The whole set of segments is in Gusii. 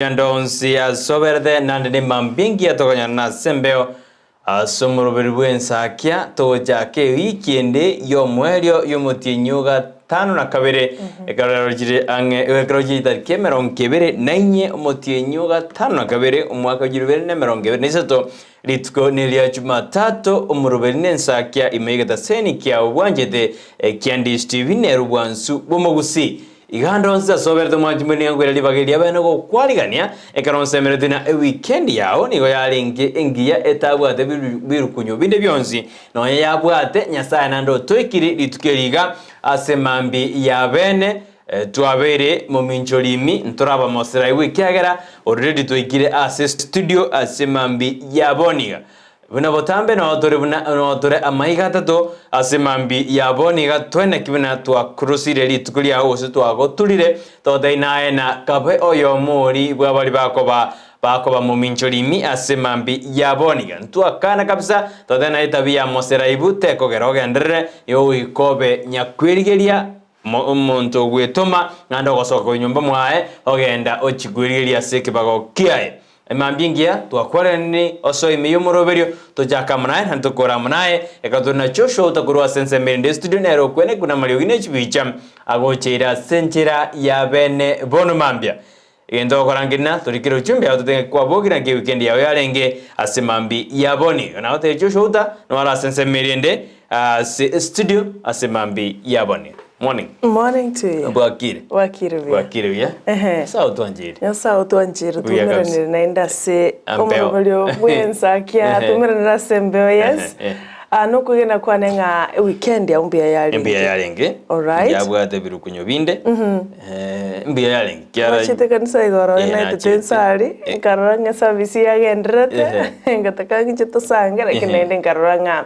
Ande onsi asoberete, naende nemambia engiya tokonyarana ase embeo ase omoroberi bw'ensakia, togochaka ewiki ende y'omoerio y'omotienyi o gatano na kabere, ekero rero ang'e ekero chitariki emerongo ebere na inye omotienyi o gatano na kabere, omwaka o chilifu ibere na emerongo ebere na isato, rituko neria Jumatatu, omoroberi nensakia ime y'egetaseni kiao bwanchete ekia DSTV nere obwansu bw'omogusii. Iga ande onsi ase oberete omwanchi mwene nigo nkoira ribaga eria bene gokwarigania, ekero nsemeretie na ewikendi yao nigo yarenge engiya etabwate birukunyu binde bionsi, nonya yabwate Nyasae naende otoikiri rituko eri iga ase mambia ya bene twabeire mominchori imi ntoraba moseraigwe ekiagera already twaikire ase studio ase mambia ya bono iga. Buna botambe nao tore buna nao tore amaiga atato ase mambia ya bono iga tweneki buna twakorosire rituko riao gose twagoturire, togotebia naye na kabe oyomo oria bw'abaria bakoba bakoba momincho rimi ase mambia ya bono iga. Ntwakana kabisa, togotebia naye etabia ya moseraibu tekogera ogenderere, igo goika obe nyakwerigeria omonto ogwetoma, naende ogosoka korwa nyomba mwaye ogenda ochia kwerigeria ase ekebago kiaye. Emambia engiya twakwaranire osoe ime y'omoroberio, tochake amo naye naende tokore amo naye, ekero tore na Joshua otakorwa ase ensemo erinde estudio nere okwenekwa namariogi ne chibicha agocheire ase enchera ya bene bono mambia. Egento ogokora nkeri torikere ochumbe yao totenge kwabokire naki ewikendi yao yarenge ase mambia ya bono. Igo nagotebia Joshua Uta noare ase ensemo erinde ase estudio ase mambia ya bono. Morning. Morning to you. Bwakire. Bwakire buya. Bwakire buya. Ehe. Nyasae otwancheire. Nyasae otwancheire Buya kabisa. tumeranire naende ase Embeo. omoroberio bw'ensakia Ehe. tumeranire ase embeo yes. Ehe, eh. Ah, nokwegena kwane ng'a eweekend yao mbuya yarenge. Mbuya yarenge. Alright. Yabwate ebirukunyo binde. Eh, mbuya yarenge. Kiara Nachete kanisa igoro Eh, naetete nachete. ensari Eh. nkarora ng'a service yagendererete Ehe. ngataka ng'iche tosange lakini Ehe. naende nkarora ng'a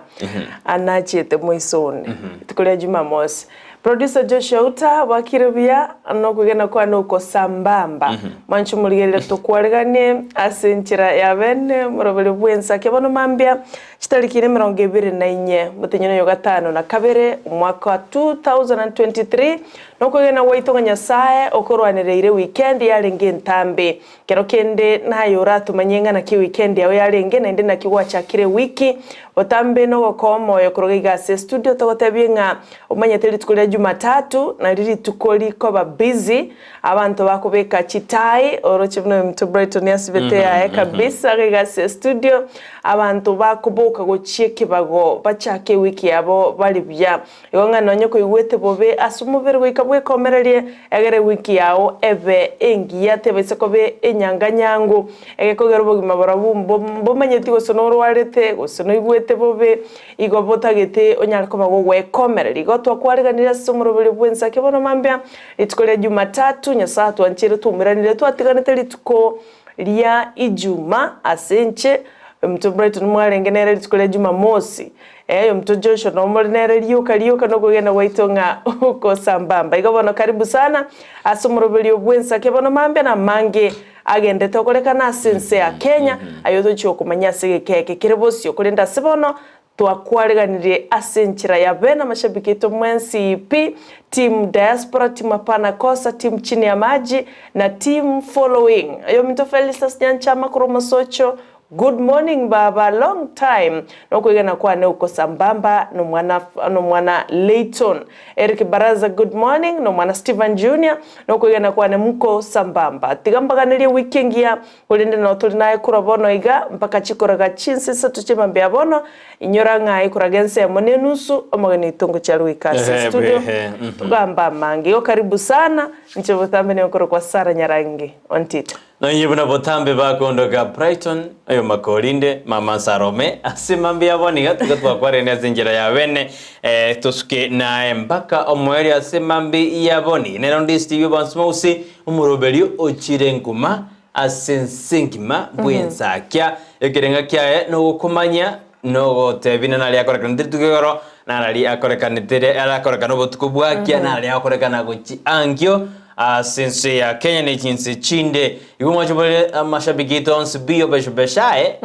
anachiete moiso one rituko ria Jumamosi. Producer Joshua Uta bwakire buya nokwegena kwane oko sambamba. Mwanche morigereria tokwareganie ase enchera ya bene moroberi bw'ensake bono mambia chitariki ere emerongo ebere na inye motenyi oyo gatano na kabere omwaka wa 2023 nokwegena gwaito ng'a Nyasaye okorwanereire weekend yarenge entambe. Kero kende naye oratomanye ng'a naki ewikendi yao yarenge naende naki gwachakire ewiki. Botambe nogokoa omoyo koroga iga ase estudio togotebie ng'a omanyete rituko ria Jumatatu nari rituko rikoba busy, abanto bakobeka chitai oroche buna oyominto Brighton asibete yaye kabisa iga iga ase estudio, abanto bakoboka gochia ekebago bachake ewiki yabo bare buya. Igo ng'a nonye koigwete bobe ase omobere goika bwekomererie, egere ewiki yao ebe engiya, tebaisa koba enyanganyangu, egekogera obogima borobwo mbomanyeti gose norwarete, gose noigwete bobe, igo botagete onyare koba gogwekomereria. Igo twakwariganirie ase omoroberio bw'ensake bono mambia, rituko ria Jumatatu, Nyasae atwancheire twaumeranire twatiganete rituko ria Ijuma ase inche, omonto Brighton mwarenge nere rituko ria Jumamosi. Ee, omonto Joshua nomore nere rioka rioka nokwegena gwaito ng'a okosambamba. Igo bono karibu sana ase omoroberio bw'ensake bono mambia na amange agendete okorekana ase ense ya Kenya, aye otochia okomanya ase egeka eke kere bosio. Korende ase bono twakwareganirie ase enchera ya bene amashabiki aito mwensi pi, team diaspora, team hapana kosa, team chini ya maji na team following. Aye ominto Felistus Nyanchama korwa Mosocho, Good morning baba long time nokwegena kwane uko sambamba nomwana nomwana Layton Eric Baraza good morning nomwana Steven Junior nokwegena kwane mko sambamba tiga mbaganerie wiki engiya korende noo tori naye korwa bono iga mpaka chikoraga chinsa isato chimambia bono inyora ng'a ekoraga ensemo ne enusu omogeni oito ngochia are goika ase Ehe, studio ehe, mhm. togamba amange igo karibu sana inche botambe nigo nkorokwa Sarah Nyarangi Ontita. Noinye buna botambe bakondoka Brighton, oyo makorinde, mama Salome, ase mambia bono iga tiga twakwarene ase enchera ya bene, eh, tosuke naye mpaka omoerio ase mambi ya boni. Nero ndi Steve Bonsi Mausi, omoroberio ochire nkuma ase ense engima bw'ensakia. Ekerenga kiaye nogokomanya nogotebina nari akorekanete rituko igoro, narari akorekanete arakorekana obotuko bwakia, narari akorekana gochia ankio ase ense ya Kenya ne chinse chinde. Igo mwache bore amashabiki aito onsi bio beshae,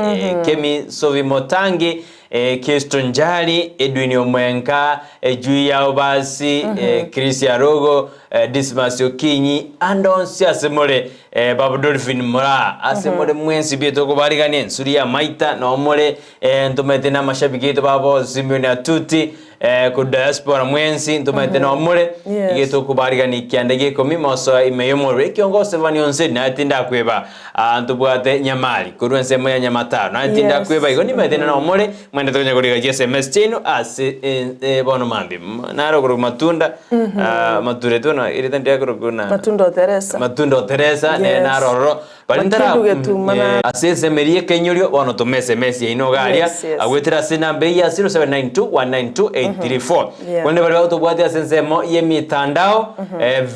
Kemi Sovi Motangi, Kesto Njari, Edwin Omwenka, Ejui Yao Basi, Chris Arogo, Dismas Okinyi ande onsi ase more Babu Dolphin Moraa ase more mwensi buya tokobarigania ensuri ya maita noo more ntomaete na amashabiki aito babo Simeon Atuti korwa diaspora mwensi ntomaete noo more Yes. iga tokobarigania ekianda gia ikomi mosoe ime y'omorero ekiongo Stefani Onseri naye tindakweba ntobwate Nyamari korwa ensemo ya Nyamataro naye tindakweba Yes. igo nimaete noo more Mwendete konya koriga chi sms chiaino ase bono mambia. Nare okorokwa Matunda, Maturetwe na erieta ndiakorokwa na Matunda o Teresa. Matunda o Teresa nere Yes. nare ororo. Baria ntara Makindu getuma na- ase ensemo eria ekenyorio bono toma sms yaino iga aria Yes, yes. agwetera ase enamba eye ya 0792192834. Yeah. Korende baria bagotobwatia ase ensemo ya emitandao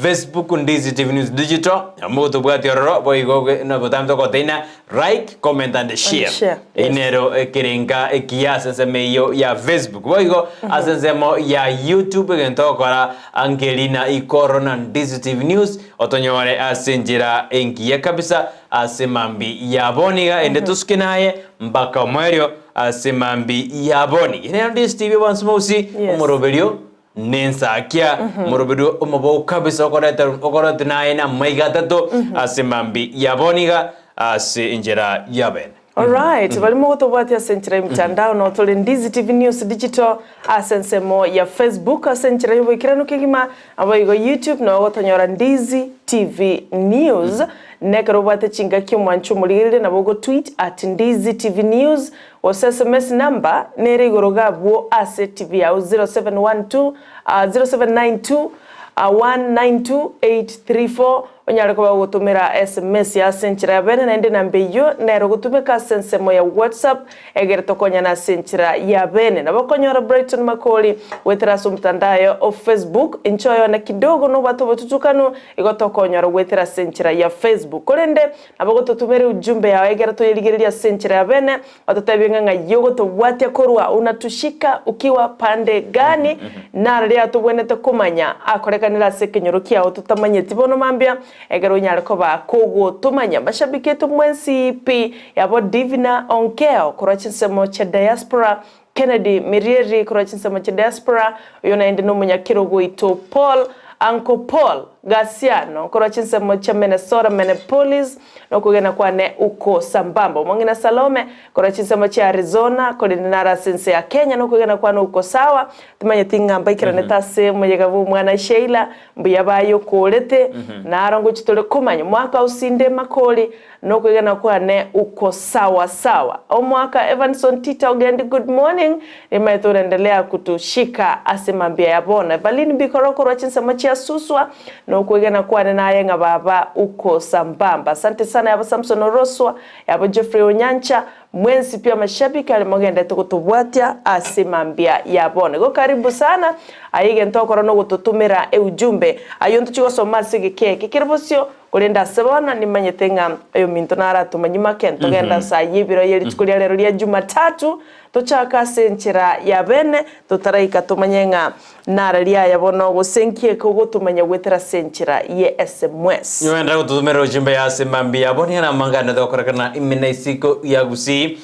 Facebook Ndizi TV News Digital mogotobwatia ororo boigo botambe togoteina Like, comment and share. And share, yes. Inero ekerenga ekiya ase ensemo eyio ya Facebook. Boigo ase ensemo ya YouTube egento ogokora Angelina Ikoro na Ndizi TV News otonyore ase enchera engiya kabisa ase mambi ya boni iga ende tosuke naye mpaka omoerio ase mambi ya boni. Inero Ndizi TV bonsi mousi Yes. omoroberio Nensakia omoroberio omobou kabisa okorete okorete naye namaiga atato ase mambi yabo niga ase enchera y'abene. Alright, barimo gotobwatia ase enchera y'emitandao no tore Ndizi TV News Digital ase ensemo ya Facebook ase enchera y'oboikeranu kegima naboigo YouTube noo ogotonyora Ndizi TV News nekero obwate chingaki omwancho omorigereria nabo ogo tweet at Ndizi TV News Gose sms number nere igoro iga abwo ase TV yao 0712 0792 192834 onyare koba ogotomera sms ase enchera ya bene naende namba eyio nere ogotumeka ase ensemo ya WhatsApp egere tokonyane ase enchera ya bene. Nabo okonyora Brighton Makori goetera ase omotandao o Facebook inche oyone kidogo nobwate obotutukanu igo tokonyora goetera ase enchera ya Facebook korende Nabo gototumere ujumbe yao ekero toyerigereria ase enchera ya bene, ototebie ng'a ng'ai ogotobwatia korwa, unatushika ukiwa pande gani, nararia tobwenerete komanya akorekanire ase ekenyoro kiao totamanyeti bono mambia, ekero onyare koba kogotomanya. Mashabiki aito mwensi pi yabo Divina Onkeo korwa chinsemo chia diaspora, Kennedy Mirieri korwa chinsemo chia diaspora, oyo naende nomonyakerogo oito Paul Uncle Paul Gasiano korwa chinsemo chia Minnesota Minneapolis nokogena kwane uko sambamba. Omong'ina Salome korwa chinsemo chia Arizona korende naro ase ense ya Kenya nokogena kwane uko sawa. Timanyeti ng'a mbaikeranete ase omoyega bw'omwana Sheila mbuya baye okorete naro ngochia tore komanya omwaka osinde makori Nokwegena kwane uko sawa sawa. Omwaka Evanson Tita Ogendi good morning nimaete orendelea kutushika ase mambia ya bono. Evaline Bikoro korwa chinsemo chia Suswa nokwegena kwane naye ng'a baba uko sambamba. Asante sana yabo Samson Oroswa, yabo Geoffrey Onyancha, mwensi pi amashabiki aria mogendete gotobwatia ase mambia ya bono. Igo karibu sana aye egento okora nogototomera eujumbe ayio ntochie gosoma ase egeka eke kere bosio. Korende ase bono nimanyete ng'a oyominto naratomanywe make, ntogende ase ayio ebiro ye rituko ria rero ria Jumatatu, tochake ase enchera ya bene, totaraika tomanye ng'a nara riaya bono gose nki eke ogotomanya goetera ase enchera ye sms. Nyoenda gototomera ojumbe ya ase mambia abo nigo namangane togokorekana ime na isiko ya Gusii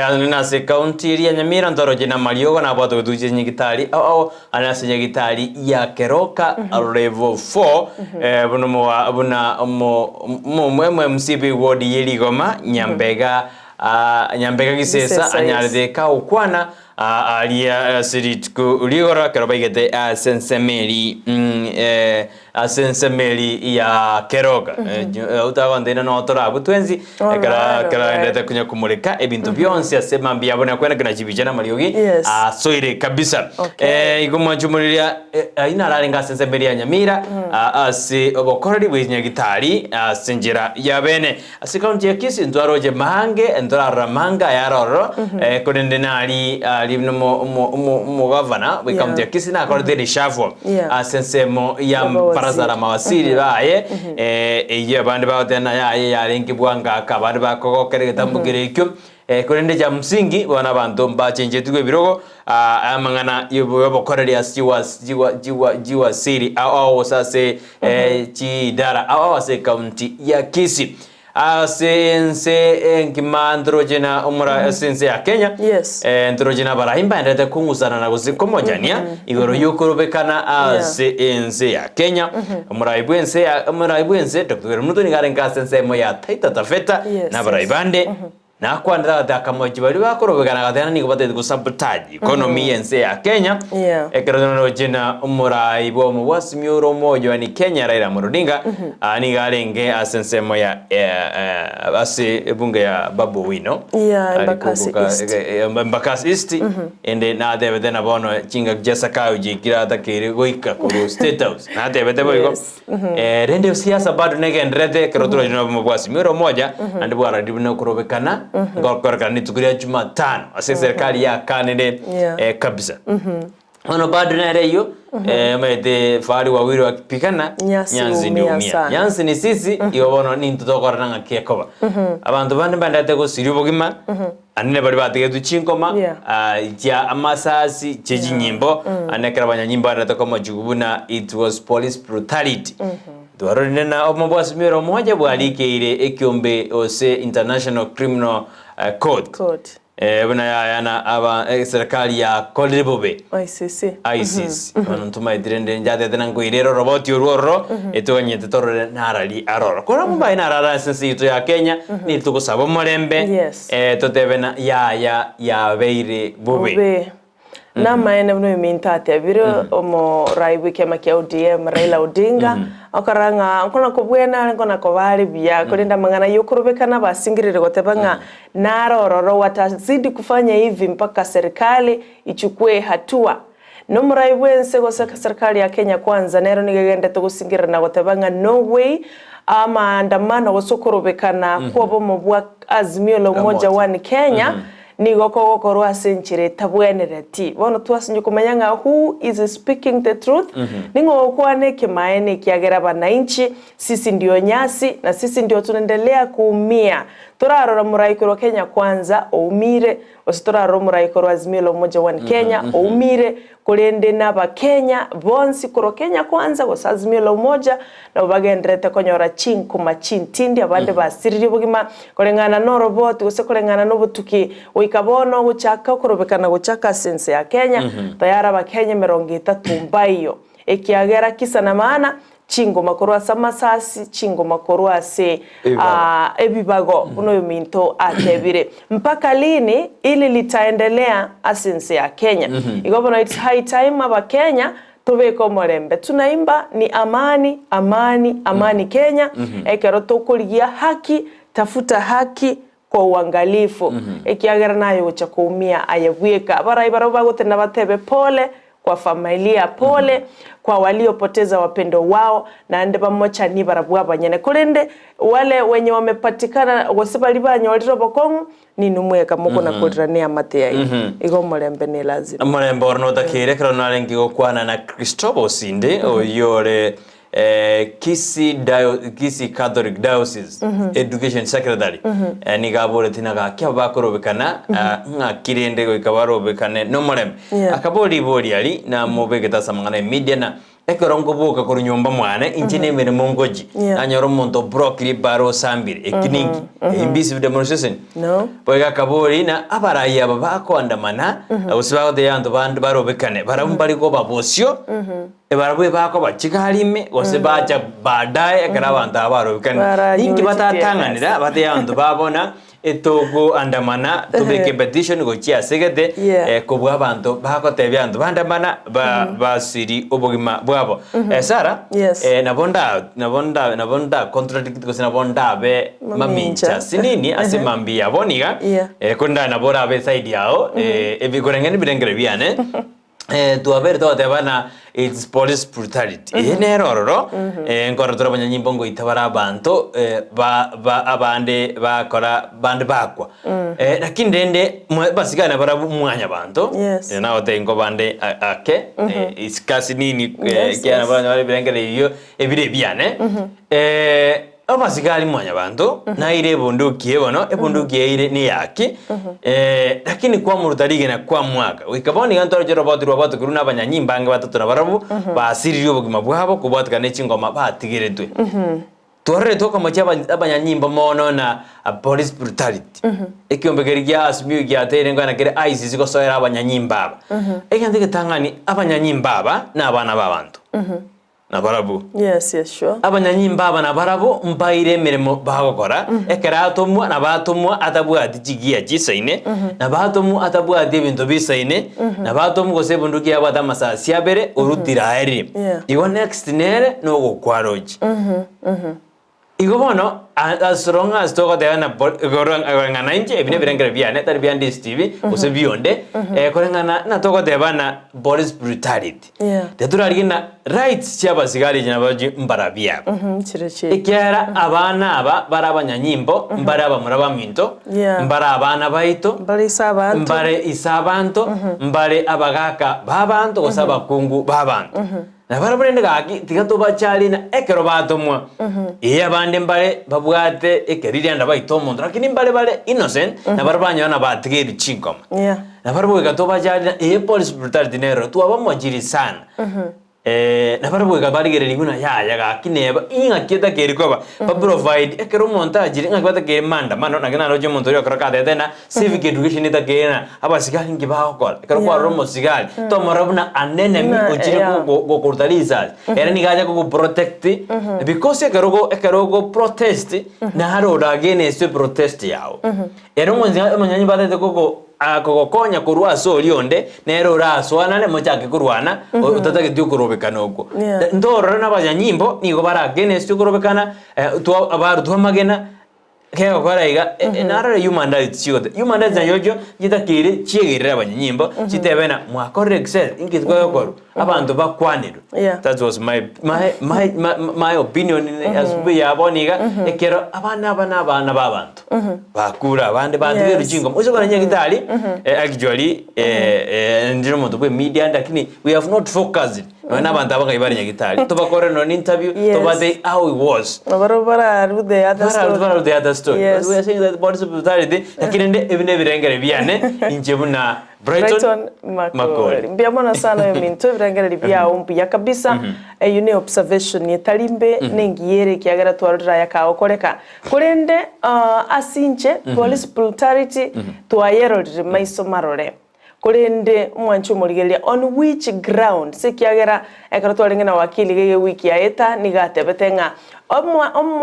Ande nase ekaunti eria ya Nyamira ntoroche namariogo nabwate gotucha chinyagitari ao ao ande ase nyagitari ya Keroka level 4 buna omoa buna omo omo MC bwe ward ye Rigoma Nyambega Nyambega Gisesa Gisesa, yes. anyarete kagokwana aria ase rituko rigoro ekero baigete ase ensemo eri ase ensemo eri ya Keroka. Otagontebia nonya torabwo twensi ekero Alright, ekero alright. aendete konya komoreka ebinto bionsi ase mambia abwo nakwene kina chibicha na amariogi Yes. asoire kabisa. Okay. Igo mwanche moriria ayio nararenge ase ensemo eri ya Nyamira ase obokoreri bwe chinyagitari ase enchera ya bene. Ase ekaunti ya Kisii ntwaroche mange, ntorarora mange ayare ororo, korende nari aria buna omo omo omo omogavana bwe ekaunti ya Yeah. Kisii nakorete ereshuffle Yeah. ase ensemo ya Abawaziri. baraza la mawaziri baye, eyio abande bagoteba ng'a yaye yarenge bwangaka, abande bakogokera egetambo kere ekio, korende cha msingi bono abanto mbachenchetigwe ebirogo, amang'ana y'obokoreri ase chiwa chiwa chiwa chiwasiri ao ao gose ase chiidara ao ao ase ekaunti ya Kisii. Ase ense engima ntoroche na omora ase ense ya Kenya Yes. eh, ntoroche na abarai mbaenderete kong'usana na gose komochania igoro y'okorobekana ase ense ya Kenya. Omorai bw'ense ya omorai bw'ense Dr. William Ruto nigo arenge ase ensemo ya Taita Taveta Yes, na abarai yes. bande Nakwanire agati akamochia baria bakorobekana agateba ng'a nigo batagete gosabotage economy y'ense ya Kenya. Yeah. Ekero naroche na omorai bw'omobwasimi ore omoyoani Kenya Raila Amolo Odinga, ah, nigo arenge ase ensemo ya eh, eh, ase ebunge ya Babu Owino. Yeah, Ari Embakasi kogoka- East. eh, eh, Embakasi East. Ende natebete na bono chingaki chia Zakayo chiikire atakeire goika korwa State House. Natebete boigo. Yes. Eh, rende siasa bado negendererete ekero toroche na obomo bwa Azimio la Umoja naende bwarorire buna okorobekana ngokorekana rituko ria Jumatano ase eserikali yakanire Yeah. eh, kabisa. Bono bado nere eyio eh, omanyete fahari wawili wakipigana Nyasi nyansi ndio huumia umia. sana. Nyansi ni sisi igo bono nintwe tokorora ng'aki ekoba. Abanto bande mbandete gosiria obogima Anene baria batigetwe chinkoma Yeah. ah, chia amasasi chie chinyimbo ane ekero abanyanyimbo barete komochigwa buna it was police brutality twarorire na obomo bwa Azimio la Umoja bwarikeire ekiombe gose International Criminal eh, Court Court. eh, buna yaya na aba eh, serikali yakorire bobe ICC. ISIS bono ntomaete rende njatete na nkoirera oroboti orwo ororo etoganyete torore narari aroro korwa mbaye narara ase ense yaito ya Kenya nigo togosaba omorembe Yes. eh, totebe na yaya yabeire bobe Bobe. Namaene buna oyominto atebire omorai bw'ekiama kia ODM Raila Odinga okora ng'a nkona kobwena are nkona koba are buya korende amang'ana yokorobekana basingirire goteba ng'a nare ororo watazidi kufanya hivi mpaka serikali Ichukue hatua. Nomorai bw'ense gose serikali ya Kenya Kwanza nero nigo egendete gosingerera na goteba ng'a no way amaandamano gose okorobekana kw'obomo bwa Azimio la Umoja One Kenya nigo kogokorwa ase enchera etabwenereti. Bono twasinye komanya ng'a who is speaking the truth, ning'o ogokwana ekemaene ekiagera abananchi sisi ndio nyasi na sisi ndio tunaendelea kuumia. Torarora morai korwa Kenya Kwanza oumire Gose torarore omorai korwa Azimio la Umoja One Kenya oumire, korende n'Abakenya bonsi korwa Kenya Kwanza gose Azimio la Umoja nabo bagendererete konyora chinkuma chintindi abande basiririe obogima koreng'ana noroboti gose koreng'ana nobotuki goika bono gochaka okorobekana gochaka ase ense ya Kenya tayari Abakenya emerongo etato mbaiyo ekiagera kisa na maana Chingoma korwa ase amasasi, chingoma korwa ase Ebibago. ebibago, buna oyominto atebire. Mpaka lini ili litaendelea ase ense ya Kenya? Igo bono it's high time abakenya tobeke omorembe. Tunaimba ni amani, amani, amani Kenya, ekero tokorigia haki, tafuta haki kwa uangalifu, ekiagera naye ogocha koumia aye bweka. Abarai barabwo bagotenena batebe pole kwa familia, pole kwa waliopoteza wapendo wao, naende bamochanie barabwo abanyene. Korende wale wenye wamepatikana gose baria banyorire obokong'u, ninwe mweka mokonakorera neamate yaino. Igo omorembe ne lazima. Omorembe oro notakeire ekero narenge gokwana na Christopher Osinde, oyio ore Kisii Dio Kisii Catholic Diocese Education Secretary nigo aboreti na gaki abo bakorobekana ng'aki rende goika barobekane nomorembe. Yeah. Akabora ribori aria namobegete ase amang'ana e media na ekero nkoboka korwa nyomba mwane inche na emeremo ngochia Yeah. nanyora omonto obrokire ebara osambire eki ninki? Eyio demonstration. No. Boigo akabori na abarai aba bakoandamana gose bagotebia abanto bande barobekane barabwo mbare koba bosio Barabwo ebakoba chigari ime, gose bacha baadaye ekero abanto aba barobekane. Baranyure Ninki batatang'anera chitiagas. batebie abanto babo na etogoandamana tobeke petition gochia ase egete Yeah. eh, kobua abanto bagotebia abanto bandamana ba basiri obogima bwabo. Eh, Sarah, Yes. eh, nabo nda nabo nda nabo nda contradict gose nabo ndabe Mamincha. mamincha sinini ase mambia yabo niga Yeah. eh, korende nabo orabe eside yao eh, ebikoreng'ani ebirengero biane Eh, twabeire togoteba na it's police brutality. Eye nere ororo, eh, nkorora tore abanyanyimbo ngoita bare abanto eh, ba, ba, abande bakora bande bakwa. Eh, lakini rende mwa- basigane barabwo mwanyabanto, Yes. eh, nagotebia nkobande a- ake, eh, isikasi nini, eh, Yes, kiana yes. baranyore ebirengero ebio ebire ebiane. Eh, Abasigari mwanyabanto naire ebunduki eye bono, ebunduki eire neyaki, eh, lakini kwamoruta rigena kwamwaka. Goika bono iga ntoroche roboti rwabwatokirwe na abanyanyimbo ange batato nabarabwo, basiririe obogima bwabo kobwatekana ne chingoma batigeretwe. Twarorete okomochia abanyanyimbo mono na police brutality. Ekiombe keria gia Azimio giateire ng'a kere ICC gosoera abanyanyimbo aba. Egento egetang'ani, abanyanyimbo aba nabana b'abanto. Nabarabwo. Yes, yes, sure. Abanyanyimbo aba nabarabwo mbaire emeremo bagokora, ekero atomwa nabo atomwa atabwati chigiya chisaine, nabo atomwa atabwati ebinto bisaine, nabo atomwa gose ebunduki yabwate amasasi abere orutire aerire. Yeah. Igo next nere nogokwarochi. Igo bono, as long as togoteba na koreng'ana inche, ebi nebirengererio biane, tari bia DSTV, gose bionde, koreng'ana na togoteba na police brutality. Yeah. Tiga torarigie na rights chia abasigari echi nabo mbarabia aba. Chire chiaito. Ekiagera abana aba bare abanyanyimbo, mbare abamura baminto, Yeah. mbare abana baito, Mbare ise abanto. mbare ise abanto, mbare abagaka b'abanto gose abakungu b'abanto. Na barabwo rende gaki, tiga tobachare na ekero batomwa. Ee, abande mbare babwate ekeririanda baite omonto, lakini mbare bare innocent, na barabwo banyora na batigerwe chinkoma. Yeah. Na barabwo goika tobachare na ee police brutality nero, twabamochiri sana. Na barabwo goika barigereria buna yaya gaki neba ing'aki etakeire koba, ba provide ekero omonto achire ng'aki batakeire maandamano, naki naroche omonto oria okero katebete ng'a Civic education etakeire na abasigari nki bagokora? Ekero kwarora omosigari, tomorora buna an enemy Buna, ochire yeah. gokoruta risasi. Ere nigo acha gogoprotect because ekero ogo ekero ogoprotest naro ore against eprotest yago. Ere omonsi omonyanyi batagete gogo kogokonya korwa ase oria onde, nere orasoanane mochake korwana otatageti okorobekana okwo. Yeah. Ntorore na abanyanyimbo nigo bare against okorobekana, twa abarutwa amagena. Kegokora iga, narore human rights chigote. Human rights nachirochio chitakeire chiegerere abanyanyimbo, chitebe ng'a mwakorire excess, inki tikoyokorwa? Abanto bakwanerwe. Yeah. That was my, my, my, my, my opinion as buya bono iga, ekero abana aba na abana ba abanto, bakure abande batigerwe Yes. chingoma. Oise korora nyagetari, actually, ndire omonto bwa emedia lakini we have not focused Nonya na abanto aba ngai bare nyagitari, tobakore nonya interview, Yes. tobate how it was. Barabwo bararue the other Bararue story. bararue the other story. Yes. We are saying that body brutality, lakini rende ebi nebirengere biane, inche buna Brighton Brighton Makori. Makori. Mbuya mono sana oyominto ebirengererio biao mbuya kabisa. Eyio ne observation etari mbe nengiya ere ekiagera twarorire aya kagokoreka. Korende ase inche police brutality twayerorire maiso marore. Korende omwanche omorigereria on which grounds, ekiagera ekero twarenge na wakili iga ewiki yaeta nigo atebete ng'a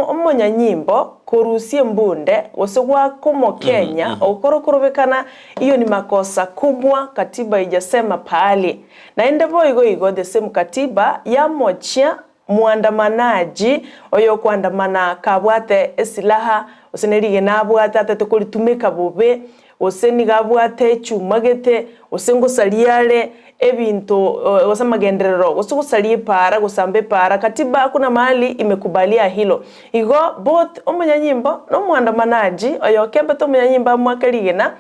omonyanyimbo korusia embunde gose goaka omokenya ogokora okorobekana iyo ni makosa kubwa katiba ijasema pahali. Naende boigo igo the same katiba yamochia Mwandamanaji, oyokoandamana kabwate esilaha, gose ne rigena abwate atete koritumeka bobe, gose nigo abwate echuma gete, gose ngosaria are ebinto gose amagenderero, gose gosaria epaara, gosamba epaara, katiba hakuna mahali imekubalia hilo. Igo both omonyanyimbo na omwandamanaji, oyokembete omonyanyimbo amoake rigena,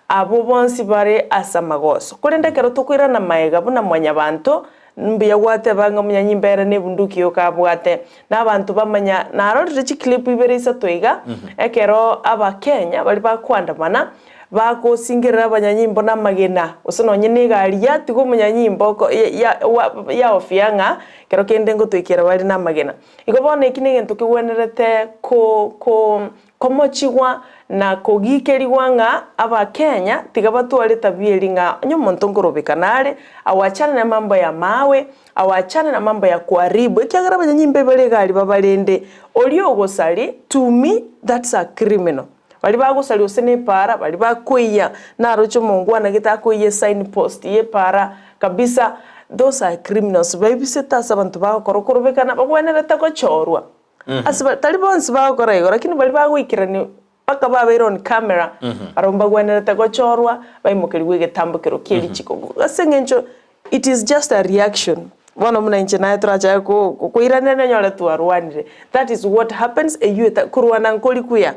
abwo bonsi bare ase amagoso. Korende ekero tokoirana magega buna mwanyabanto, Mbuya gwateba ng'a omonyanyimba ere nebunduki yoka abwate, na abanto bamanya. Narorire chiclip ibere isato iga, ekero abakenya baria bakoandamana, bagosingerera abanyanyimbo namagena, gose nonye na egari yatiga omonyanyimbo oko ya- ya wa yaofia ng'a kero kende ngotoikera bare namagena. Igo bono eki negento kegwenerete ko ko Komochigwa na kogikerigwa ng'a Abakenya tiga batware etabia eri ng'a onye omonto nkorobekana are, awachane namambo ya mawe, awachane namambo ya kuharibu, ekiagera abanyanyimba ebare egari babarende, oria ogosari to me that's a criminal. Baria bagosari gose na epaara, baria bakoiya, naroche omongwana gete akoiya esign post ya epaara kabisa, those are criminals, baebisete ase abanto bagokora okorobekana bagwenerete gochorwa. Ase ba- tari bonsi bagokora igo, lakini baria bagoikerania mpaka babeire on camera, barabwo mbagwenerete gochorwa, baimokerigwe egetambokero kie richiko. Ase eng'encho it is just a reaction, bono buna inche naye torachake ko- ko- koiraneria onyore twarwanire, that is what happens eywo eta korwana nkori kuya.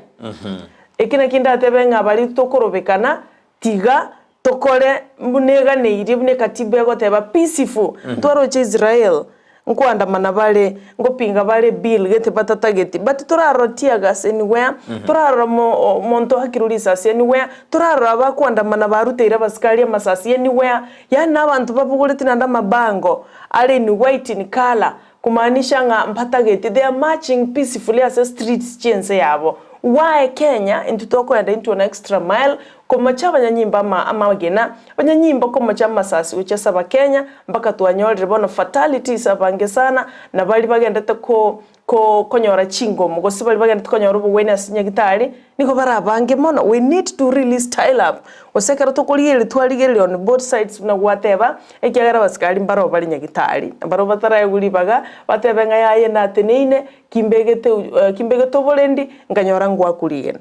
Eki naki ndatebe ng'a baria tokorobekana, tiga Tokore buna eganeirie, buna ekatiba egoteba, peaceful. Ntwaroche Israel, nkoandamana bare, nkopinga bare bill gete batatageti, but torarora teargas anywhere, torarora mo omonto oakirwe risasi anywhere, torarora abakoandamana baruteire abasikari amasasi anywhere, yaani na abanto babogoreti naende amabango are in white in colour. Kumaanisha ng'a mbatageti, they are marching peacefully ase streets chi'ense yabo. Why Kenya intwe tokoenda into an extra mile komocha abanyanyimbo ama amagena, abanyanyimbo komocha amasasi gochia ase abakenya mpaka twanyorire bono fatalities abange sana na baria bagendete ko ko konyora chingomo gose baria bagendete konyora obogwenia ase nyagitari nigo bare abange mono. We need to really style up gose ekero tokorigereria twarigereria on both sides buna gwateba ekiagera abasikari mbaroo bare nyagitari, mbaroo bataraegwa ribaga batebe ng'a yaya nateneine Kimbegete kimbegete oborendi, nkanyora ngwakurigena.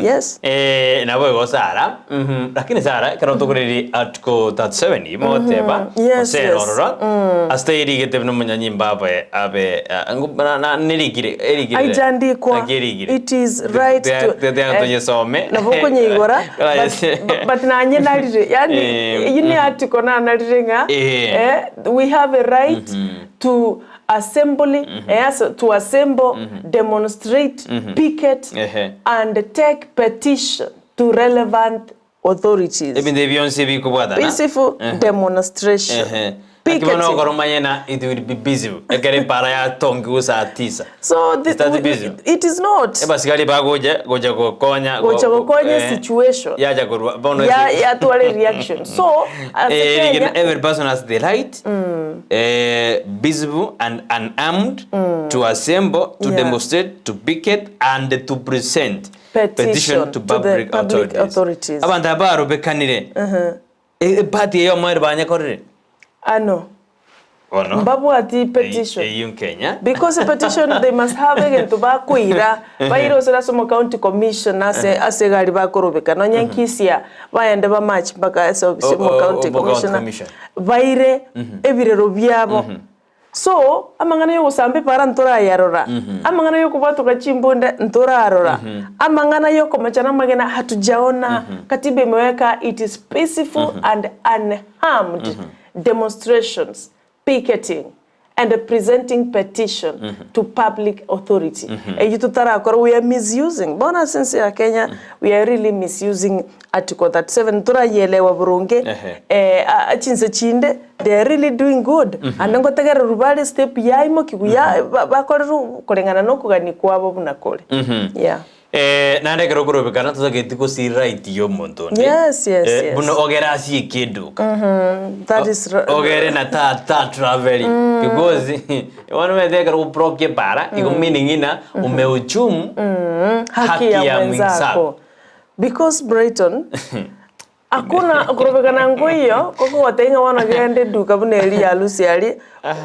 Yes. Eh, nabo igo Sara. Mhm. Lakini Sara, ekero tokoreri article 37 mogoteba Yes, gose yes. ororo ase erigete buna omonyanyimbo abe abe ah, ngu- na- na- nerigire erigire Aijandikwa. Naki erigire It is right to Tete tonyesome nabo okonyeigora Kora- but, but nanye narire yani Eh, eyio ni article nanarire ng'a Eh. eh, we have a right to assembly, eh, ase to assemble, demonstrate, picket, Ehe. and take petition to relevant authorities. Ebinto ebi bionsi ebikobwatana. Peaceful Ehe. demonstration. Ehe. Naki bono Picketing. okora omanye na it will be busy. Ekero epara yatongigwe saa tisa. So the, Is that we- busy? it is not. Abasigari bagocha gocha gokonya go- Gocha go- gokonya eh, situation. Yacha korwa bono Ya esi- yatware reaction. So ase Eh, Kenya, rigena every person has the right eh, visible and unarmed to assemble to Yeah. demonstrate to picket and to present Petition to to the public, public authorities. authorities. Abanto aba barobekanire Eh, party eyo omwere banyekorire ano Bono mbabwati petition. Eyio Kenya Because a petition they must have egento bakoira baire ase ase omo county commission ase ase egari bakorobeka nonya nkisia baende bamarch mpaka ase ofisi O- omo o- county omo county commissioner commission. baire ebirero biabo so amang'ana ya ogosamba epara ntorayarora amang'ana ya okobwatoka chimbunda ntorarora amang'ana ya okomochana amagena hatujaona katiba imeweka it is peaceful and unarmed demonstrations picketing and presenting petition to public authority. Eyio totarakora we are misusing. Bono ase ense ya Kenya we are really misusing article 37 torayelewa boronge Ehe. eh, a- a- chinse chinde they are really doing good ande ngotegererwa bare step yaimokiwa ya ba- bakorerwa koreng'ana na okogania kwabo buna kore yeah. Eh, naende ekero okorobekana totageti gosira right ya omonto onde. Yes, yes, Eh, yes. Buna ogere ase ekeduka. That is Ogere na ta ta traveling because bono omanyete ekero oprokia epara igo meaning ng'ina umeuchumu haki ya mwenzako because Brighton hakuna okorobekana nkoiyo kogotebia ng'a bono genda eduka buna eria ya Lucy aria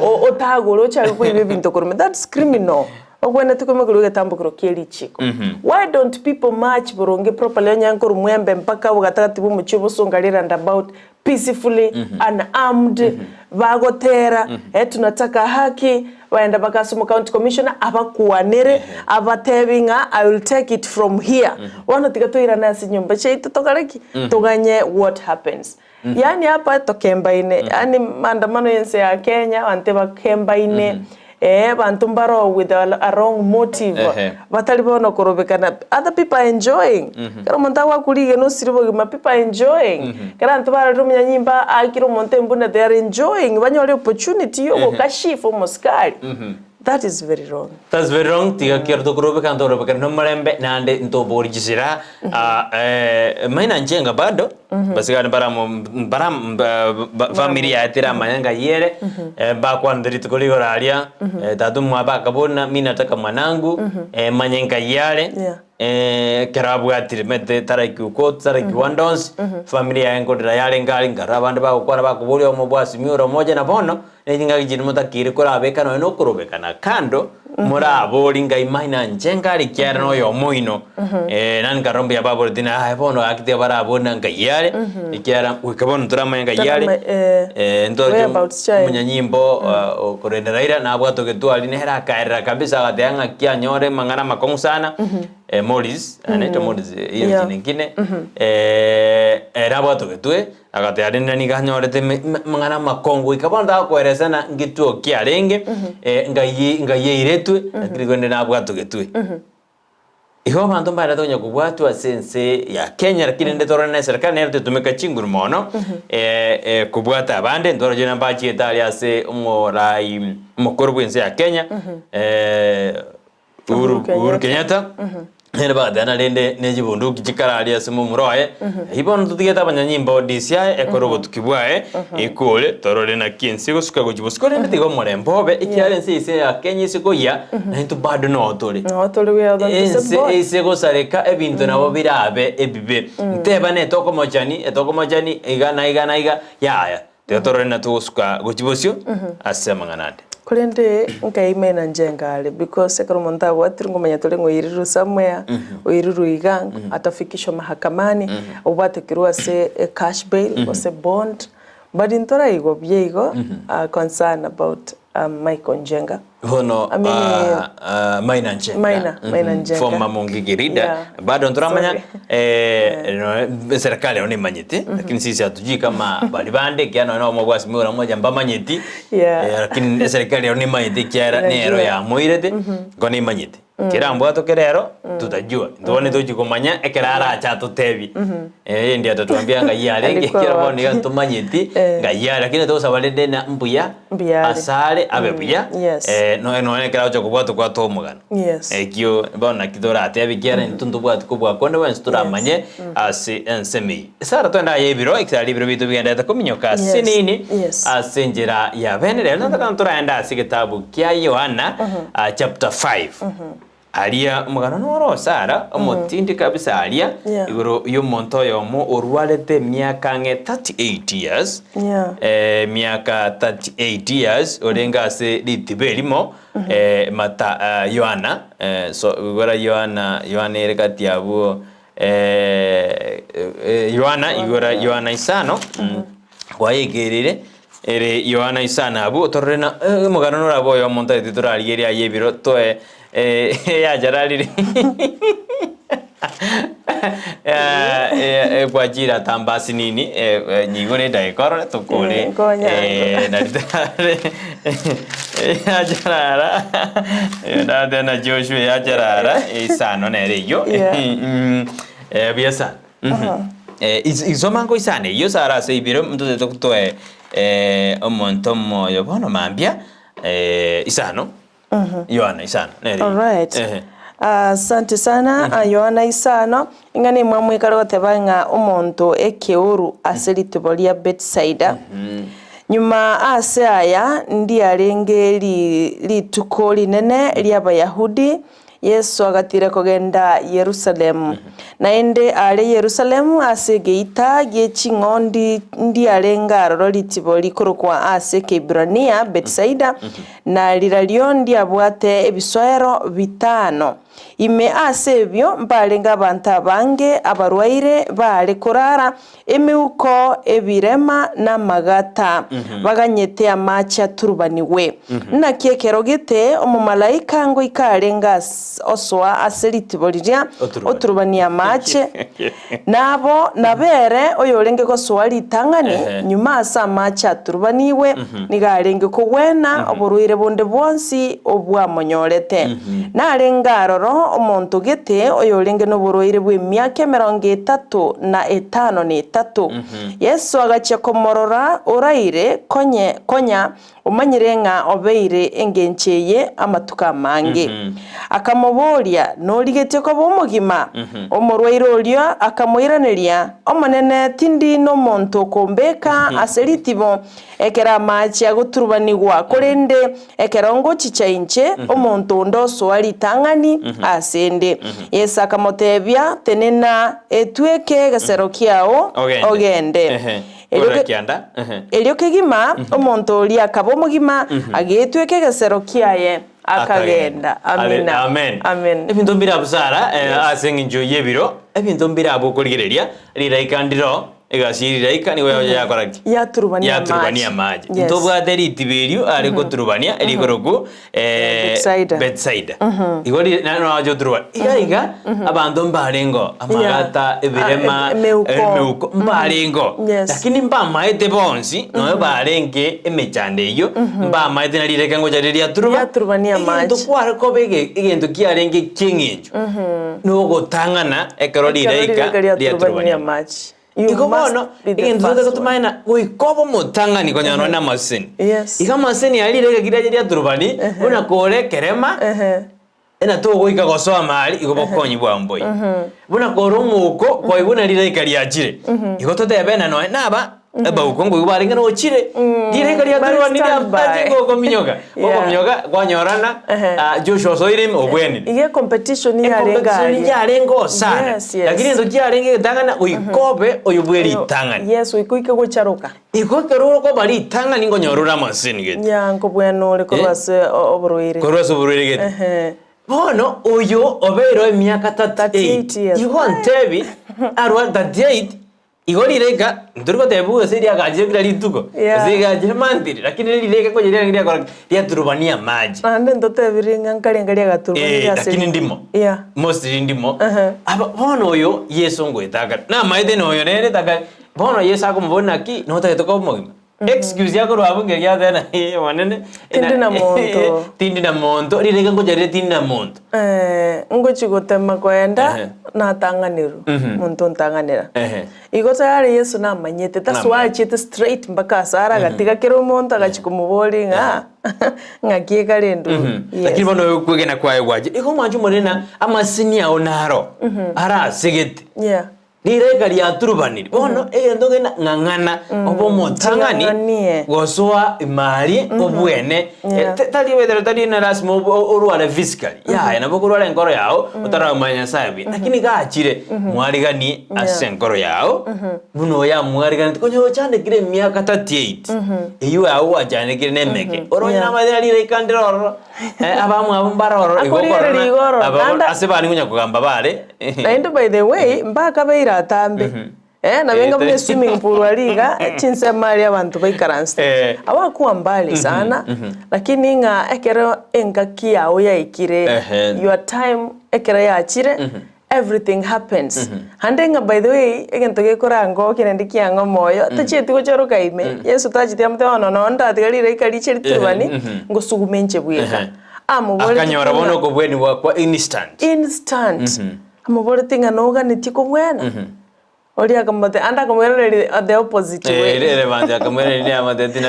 o- otagore ochake koiba ebinto korwa ime that's criminal Ogwenerete koimokerwa egetambokero kie richiko. Why don't people march boronge properly onye nkorwa mwembe mpaka obogatagati bwa omochie obosonga ri roundabout peacefully unarmed bagotera eh tunataka haki baenda mpaka ase omo county commissioner abakwanere abatebi ng'a I will take it from here. Bono tiga toirane ase chinyomba chiaito tokore ki? Toganye what happens. Yaani hapa tokembaine, yaani maandamano ya ense ya Kenya abanto ebakembaine, eh, abanto mbaro with a a wrong motive, Ehe. batari bono korobekana, other people are enjoying. Ekero omonto agoakwa rigena osire obogima, people are enjoying. Ekero abanto barorire omonyanyimba aakire omonto embuna they are enjoying, banyore opportunity ya ogokashifu omosikari. That is very wrong. That's very wrong tiga kero tokorobeka ntorobekane nomorembe naende ntobori chisira ah, eh, maina nchenga bado basigani baramo baram ba- ba- family yaye teramanya ng'a yere eh, bakwanete rituko rigoro aria eh, tata omwabo akabori mi nataka mwanangu eh, manye nkai yare Yeah. eh, ekero abwatire mete taraikigwa court taraikigwa ande onsi family yaye nkorera yarenge aria nkarora abande bagokwana bakoboria omo bwasimia ore omoja na bono Ne chingaki chiria motakeire korabeka nonya nokorobekana kando, morabori ngai maina inche nkare ekiagera noyomo oino. Eh, nani nkarora mbuya baboreti na aye bono gaki tiga barabori na nkai are, ekiagera goika bono ntoramanye nkai are, Torama- eh, eh, ntoroche whereabouts chiaye. omonyanyimbo okorenda Raila nabwate ogetwari nere akaerera kabisa agateba ng'aki anyore amang'ana amakong'u sana, eh, Morris, anaitwa Morris hiyo Yeah. jina ingine, eh, ere abwate ogetwe. Agateba, Rende nigo anyorete amang'ana amakongu goika bono takoeresa na ngetuo ki arenge, ngai ngai eiretwe, lakini rende nabwatogetwe. Igo abanto mbarete konya kobwatwa ase ense ya Kenya lakini rende torore na eserekari nere tetumeka chinguru mono kobwata abande ntoroche buna mbachiete aria ase omorai omokoro bwa ense ya Kenya Uhuru Uhuru Uhuru Kenyatta. Kenyatta nere bagateba rende ne chibunduki chikare aria ase momura oye eywo bono totigete abanyanyimbo DCI ekore obotuki bwaye ekore torore naki ense egosuka gochia bosio korende tiga omorembe obe ekiagera ense eye ya Kenya ase koyia naintwe bado noo tore. Noo tore we are the Ense board. ase gosareka ebinto nabo birabe ebibe ntebane etokomochani etokomochani iga na iga na iga yaya tiga torore na togosuka gochia bosio ase amang'ana ande. Korende nkaima ena njenga are because ekero omonto abwatirwe nkomanya tore ng'a oirirwe somewhere, oirirwe iga, atafikishwa mahakamani, obwatekerwe ase e cash bail gose bond, but ntoraigwa buya igo concern about Michael Njenga. Bono I mean, Maina Njenga. Maina, Maina Njenga. Former Mungiki leader. Yeah. Bado nturamanya Sorry. serikali yao nimanyete lakini sisi hatujui kama bali bande kiana no omogwasi mura moja mbamanyeti Yeah. lakini serikali yao nimanyete kiara Inajua. nero yamoirete ngo nimanyete kera mbwato kerero tutajua ntubone tochi kumanya ekero aracha atutebi eh ndi atatuambia ngai arenge Alikuwa kera bono wapi? iga ntumanyeti Eh. ngai are lakini togosaba rende na mbuya Mbuya are. asare abe buya Yes. no nonye ekero agocha kobwatwa kwatwa omogano Yes. ekio bono naki toratebi ekiagera intwe ntobwati kobua konde bwensi toramanye ase ensemo eyio. Sara twende aye ebiro ekero ebiro biaito bigenderete kominyoka ase Yes. nini Yes. ase enchera ya bene rero nataka toraende ase egetabu kia Yohana chapter 5 aria omogano noro Sara omotindi kabisa aria Yeah. igoro ya omonto oyomo orwarete emiaka ang'e 38 years Yeah. miaka 38 years orenge ase ritibo erimo mata Yohana so igora Yohana Yohana ere kati abwo Yohana igora Yohana isano kwayekerire ere Yohana isano abwo otorore na omogano norabwo oyo omonto aete torarigerie aye ebiro toe yajararire kwachira tambasi nini nyigore edageka orore tokore Nkonya. nari tare yajarara ndateba na Joshua yajarara isano nere eywo Yeah. Buya sana isoma nko isano eywo sara ase ibiro ntotete toe omonto omoyo bono mambia isano Yohana isano nere eywo. Alright. Ehe. Asante sana Yohana isano ing'a nimwe mwikare goteba ng'a omonto ekeoru ase ritubo ria Betsaida nyuma ase aya ndiarenge rituko rinene ria Abayahudi Yesu agatira kogenda Yerusalemu naende are Yerusalemu ase egeita gie ching'ondi ndiarenge aroro ritibo rikorokwa ase Ekeibrania Betsaida na rirario ndiabwate ebisoero bitano ime ase ebio mbarenge abanto abange abarwaire bare korara emeuko ebirema n'amagata baganyete amache aturubaniwe naki ekero gete omomalaika ngoika arenge osoa ase ritibo riria Oturubani. oturubania amache nabo nabere oyorenge gosoa ritang'ani Ehe. nyuma ase amache aturubaniwe niga arenge kogwena oborwaire bonde bwonsi obwamonyorete narenge aroro omonto gete oyorenge n'oborwaire bwa emiaka emerongo etato na etano na etato Yesu agachia komorora oraire konye konya omanyire ng'a obeire engencho eye amatuko amange akamoboria norigetie koba omogima omorwaire oria akamoiraneria omonene tindi n'omonto okombeka ase ritibo ekero amache agoturubanigwa korende ekero ngochicha inche omonto onde osoa ritang'ani ase ende Yesu akamotebia tenena etweke egesero kiao Ogende. ogende Ehe. Erio Kora ke- kianda ehe. erio kegima omonto oria akaba omogima agetweka egesero kiaye akagenda amina amen amen ebinto mbire abwo sara ase eng'encho ya ebiro ebinto mbire abwo okorigereria riraika ndiro. Egasi ye rilaika nigo yagocha yakora ki? Yaturubania Yaturubania amache. amache. Yes. Ntobwate ritibo erio are goturubania erikorokwa eh, Betsaida. Betsaida. Igo ri- na- nagocha goturubania. Iga iga abanto mbarengo amagata, ebirema, Ah, emeuko. emeuko mbarengo. Yes. Lakini mbamaete bonsi noyo barenge emechando eyio mbamaete na rireka ngocha riria riaturuba. Riaturubania amache. Egento kware koba ege- egento kiarenge ki'eng'encho nogotang'ana ekero Ekero rilaika rireka riaturubania riaturubania amache. amache. You Igo must bono, be the egento first tote one. gotomanya na goika obe omotang'ani konyora nonye namaseseni. Yes. Iga amaseseni aria rireka riaye riaturubani, buna kore ekerema, ena togoika gosoa amari igo bokonyi bwao mboiyo. Buna kore omouko, kwaigwa buna rireka riachire, igo totebe ng'a nonye naba abauko nkoigwa barenge nochire, rireka riaturubani Bari stand by. riamache gokominyoka, Yeah. gokominyoka kwanyorana Joshua osoire ime obwenire. Iga ecompetition yarenge Ecompetition aria. yarenge oo sana. Yes, yes. Lakini egento kiarenge egetang'ani goika obe oyo bwe ritang'ani. Yes, goika oike gocharoka. Igo ekero okoba ritang'ani nkonyora ore amaseseni gete. Yeah, nkobwena ore korwa Eh. ase o- oborwaire. Korwa ase oborwaire gete. Ehe. Bono oyo obeire emiaka 38 38 years. igo ntebi arwa 38 Igo rireka, ntori goteba gose riagachire kera rituko, Yeah. gose rigachire monthly, lakini rireka konya riarenge riakora ki? Riaturubania amache. Naende ntotebirie ng'a nkarenga riagaturubania Eh, riase lakini rituko. ndimo. Yeah. Mostly ndimo. Ehe. Aba bono oyo Yeso ngoeta akare. Namaete na oyo nere takare. Bono Yeso akomoboria naki, notagete koba omogima? Excuse yakorwa abwo ng'aki ateba na eh omonene, Tindi na monto. tindi na monto, rireka ngocha rire tindi na monto. Eh, ngochi gotema koenda Ehe. natang'anerwa, monto ontang'anera. Ehe. Igo tayari Yeso namanyete, that's why Namanyete. achiete straight mpaka ase are agatiga kera omonto agachia komoboria ng'a ng'aki ekare enduru. Yes. Lakini bono oyo okwegena kwaye gwachire. Igo omwanche omonene na amasini ao naro arasegete. Yeah. Rilaika riaturubanire. Bono egento kende ng'ang'ana obe omotang'ani Ching'ang'anie. gosoa ime aria obwene. Yeah. Tari wethere tari na lasima orware physically, yaya nabo okorwara enkoro yao otaramanya Nyasaye buya. Lakini gachire mwariganie ase enkoro yao buna oyo amwariganeti konya ochandekire emiaka 38 eywo yao gwachandekire na emeke. Ore onye Yeah. namaete na rilaika ndire ororo abamwabo mbare ororo igo Akorigereria okorora igoro, aba naende- ase bare konya kogamba bare. Naende by the way, mbakabeire atambe. Eh, nabo enga buna eswimming pool aria iga, chinsemo aria abanto baikaransete. Eh. Abakuwa mbali sana, lakini ng'a ekero engaki yao yaikire, Ehe. your time ekero yachire, everything happens. Naende ng'a by the way, egento gekorangokia naende kiang'a omoyo, tachieti gochoroka ime, Yeso tacheti amotebie bono nonye ndatiga rilaika riche riturubani, ngosugume inche bweka. Amoboretie Akanyora bono ng'a okobwenigwa kwa instant. instant. Amoboretie ng'a noganetie kobwena? Oria akamotebia, ande akamoiraneria the opposite Eh, way. ere ere banto akamoiraneria amotebia tina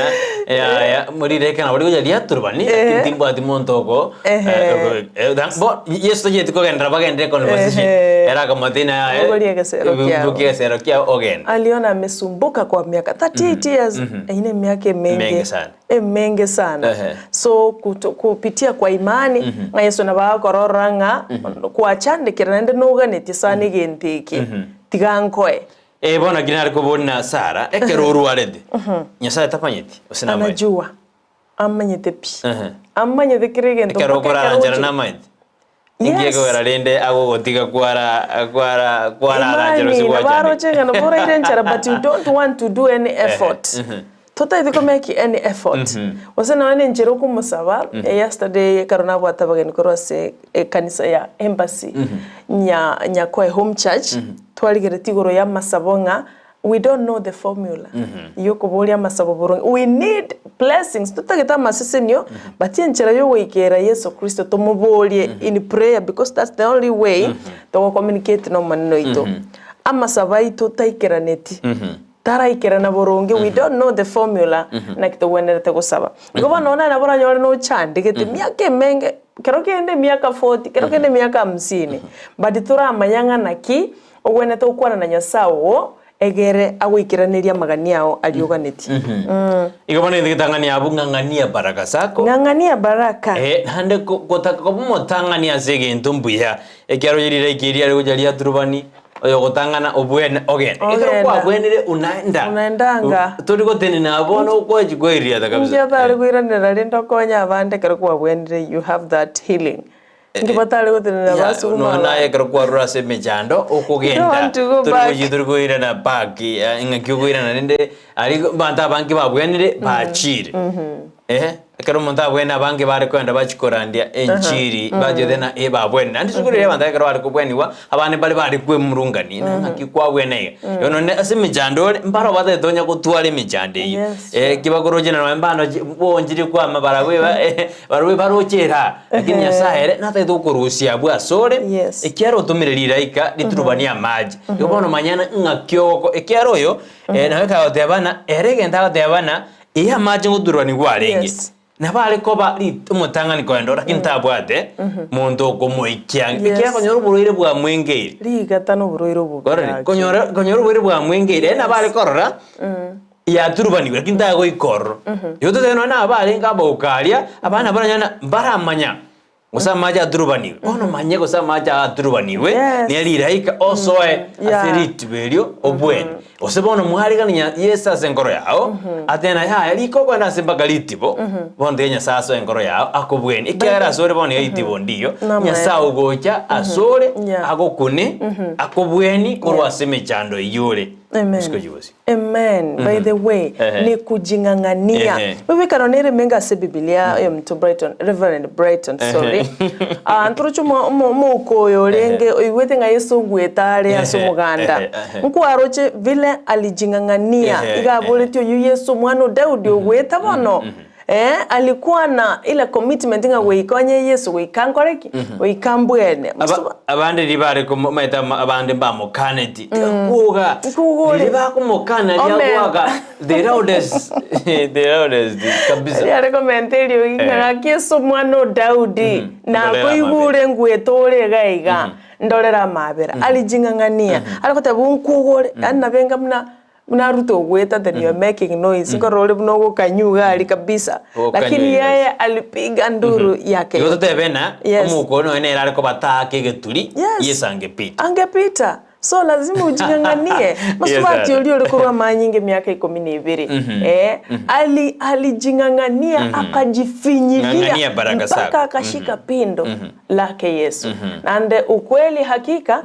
yaya morireke nabo rigocha riaturubani lakini timbwati monto oko Ehe. eh, eh, bo Yeso tacheti kogenderera bagenderere conversation Ehe. ere akamotebia ng'a yaya Bogoria egesero kiao. bokia egesero kiao ogende. Aliona amesumbuka kwa miaka 38 years eyio ne emiaka emenge Emenge sana. emenge sana Ehe. so kuto, kupitia kwa imani ng'a Yeso nabo agokorora ng'a kwachandekire naende noganetie sana egento eke tiga nkoe. Eh, bono naki nare koboria na Sara, ekero orwarete, Nyasaye tamanyeti, gose namanyete? Anajua, amanyete pi, Ehe. amanyete kera egento Ekero mpaka okorara ekero nchara ochi- namanyete? Inki Yes. ekogera rende agogotiga kwara kwara kwarara nchara gose Imani, nabo gwachandeka? aroche ng'a nabo oraire nchara but you don't want to do any effort. Totaeti ko make any effort. Gose nonya na enchera okomosaba, yesterday ekero nabwate abageni korwa ase ekanisa ya Embassy nya Nyakoe Home Church, twarigeretie igoro ya amasabo ng'a we don't know the formula ya okoboria amasabo boronge. We need blessings, totagete amasesenio but enchera ya ogoikera Yeso Kristo tomoborie in prayer because that's the only way togo communicate na Omonene oito. Amasabo aito taikeraneti. Taraikerana boronge, we don't know the formula naki togwenerete gosaba. Igo bono onye nabo oranyore nochandegete emiaka emenge, kero kende emiaka forty, kero kende emiaka hamsini, but toramanya ng'a naki ogwenerete gokwana na Nyasae oo egere agoikeranerie amagani ao aria oganetie. Igo bono egento getang'ani abwo ng'ang'ania baraka zako. Ng'ang'ania baraka. Eh, naende ko- gotaka koba omotang'ani ase egento mbuya, ekiagera oye rilaika eria rigocha riaturubani, Oyogotang'ana obwene ogende. Ekero Ogenda. kwabwenire unaenda. Unaendanga. Tori gotenena abwo bono okoechi kwairiata kabisa. Inki otare koiranera rende okonye abande ekero kwabwenire you have that healing. Inki batare gotenena Ya, basukuma nonya aba? naye ekero kwarure ase emechando You don't okogenda want to go tori back. gochia tori koirana back eh, ng'aki okoirana rende aria abanto abange babwenire bachire eh, ekero omonto abwene abange bare kogenda bachia korandia enchiri bachete na eh babwenire. Naende rituko riria abanto ekero bare kobweniwa abande mbare bare kwemurungania na ng'aki kwabwena iga. Bono nonye ase emechando ore mbaro batagete onya gotwara emechando eyio. Yes, Eh, sure. ki bakoroche nonye mbano chi bonchire kwama barabwo eba barabwo baroche era, lakini Nyasaye ere natagete gokorusia abwo asore, Yes. ekiagera otomire rilaika riturubanie amache. Igo bono manya ng'aki ogoko ekiagera oyo eh, nabo ekagoteba ng'a ere egento agoteba ng'a ee amache ngoturubanigwa arenge. Yes. Nabo are koba rit omotang'ani kogenda ore lakini tabwate monto okomoikia ang'e. Yes. Ekiagera konyora oborwaire bwamwengeire. Rigata na oborwaire obobe Korora, gaki. konyora konyora oborwaire bwamwengeire, ere nabo are korora yaturubanigwe lakini tagoika ororo. Igo totebe nonya na aba barenge abauka aria, abana baranyare na mbaramanya gose amache aturubanigwe. Bono manya gose amache aya aturubanigwe, Yes. ne rilaika osoe ase Yeah. ritibo erio obwene. Gose bono mwarigani nya Yeso ase enkoro yao, atebe na yaya rika okogenda ase mpaka ritibo, bono tiga Nyasae asoe enkoro yao akobwenie. Ekiagera asore bono iga ritibo ndiyo, Namaene. Nyasae ogocha asore, Yeah. agokune, akobwenie korwa ase emechando eyio ore. Amen. Isiko chibosi. Amen. By the way, Ehe. ni kujing'ang'ania. Ehe. Mibikano nere menga ase Bibilia oyominto Brighton, Reverend Brighton, sorry. Ah, ntoroche omo- omo- omouko oyo orenge oigwete ng'a Yeso ogwete are ase Ehe, omoganda. ehe, ehe. Nkwaroche vile alijing'ang'ania. Ehe, Iga aboretie oyio Yeso omwana o Daudi ogwete bono. Eh, alikuwa na ile commitment ng'a goika onye Yeso goika nkore ki? Goika mbwene. Aba- Mosoba- abande riria bare komo- omanyete ama- abande mbamokaneti tiga Nkuga ore. riria bakomokana Amen. riagwaka the loudest the loudest kabisa Riare komenta eriogi ng'a Eh. gaki ase omwana o Daudi, Ndorera nakoigure ngwete ore iga iga, ndorere amabera. Arijing'ang'ania, are goteba nkuga ore, yaani nabe enga buna Buna Ruto ogweta then you're making noise nkorora ore buna ogokanywa iga aria kabisa Ogokanywa lakini yes. yeye alipiga nduru yake Igo yote. totebe ng'a Yes. omouko one oye nere are kobataka egeturi Yes. Yeso angepita. Angepita so lazima ujing'ang'anie mosubati Yes, oria ore korwa amanyinga emiaka ikomi na ibere eh, ali alijing'ang'ania akajifinyilia Ng'ang'ania baraka mpaka zako. akashika pindo lake Yesu naende ukweli hakika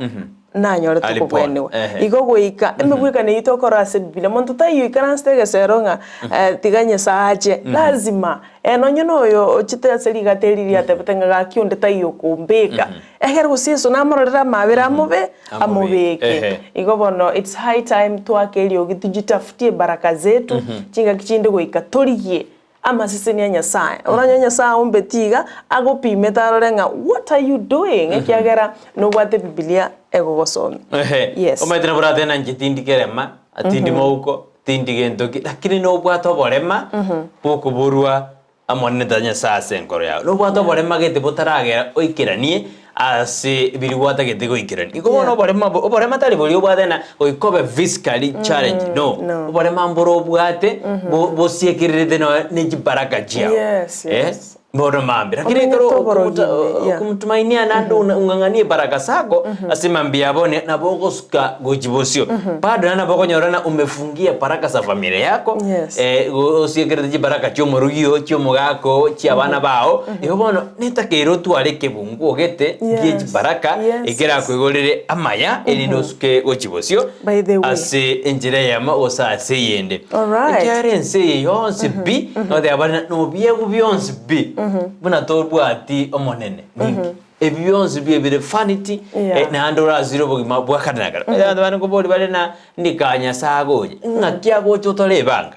Nanyorete Alipona. okobwenerwa. Ehe. Igo goika emegwekano eyio tokora ase Bibilia, monto taiyo oikaransete egesero ng'a eh, tiga Nyasae ache. Lazima eh, nonye na oyo ochete ase rigata eri riatebete ng'a gaki onde taiyo okombeka, ekero gose Yeso namororere amabera amobe Amobeke. amobeke. Ehe. Igo bono it's high time twake eriogi tujitafutie baraka zetu, chingaki chinde goika torigie Amaseseni a Nyasae. Oranyore Nyasae aombeti iga, agopimete arore ng'a what are you doing? Ekiagera nobwate Ebibilia egogosomia. Ehe. Yes. Omanyete nabo oratebe ng'a inche tindi kerema, tindi mouko, tindi gento ki, lakini nobwate oborema bwokoborwa Omonene ta Nyasae ase enkoro yao. Nobwate oborema gete botaragera oikeranie ase biria gwatagete goikerania. Igo bono Yeah. oborema obo, oborema tari boria obwate ng'a goika obe physically challenged, no. no. Oborema mboro obwate bo bosiekererete nonya ne chibaraka chiao. Yes, Eh, yes. bono mambia. Lakini Omenyete ekero oborogi okomuta ime, yeah. okomotumainia naende ung'a ung'ang'anie ebaraka zako ase mambia abone nabo ogosuka gochia bosio. Bado naende nabo okonyora ng'a umefungia baraka za familia yako, Yes. eh, go osiekerete chibaraka chi'omorugi oo, chi'omogaka oo, chi'abana bao, igo bono netakeire otware ekebunguo gete gie Yes. chibaraka Yes. ekerakoigorere amaya erinde osuke gochia bosio By the way. ase enchera eyemo gose ase eyende. Alright. Ekiagera ense eye yonsi pi, nogoteba bare ng'a nobiegwa bionsi pi, buna tobwati Omonene, ninki? Ebi bionsi pi ebire vanity, Yeah. eh, naende orasire obogima bwa kare na kare. Abanto bande nkoboria bare ng'a ndika Nyasae agocha, ng'aki agocha otore ebanga?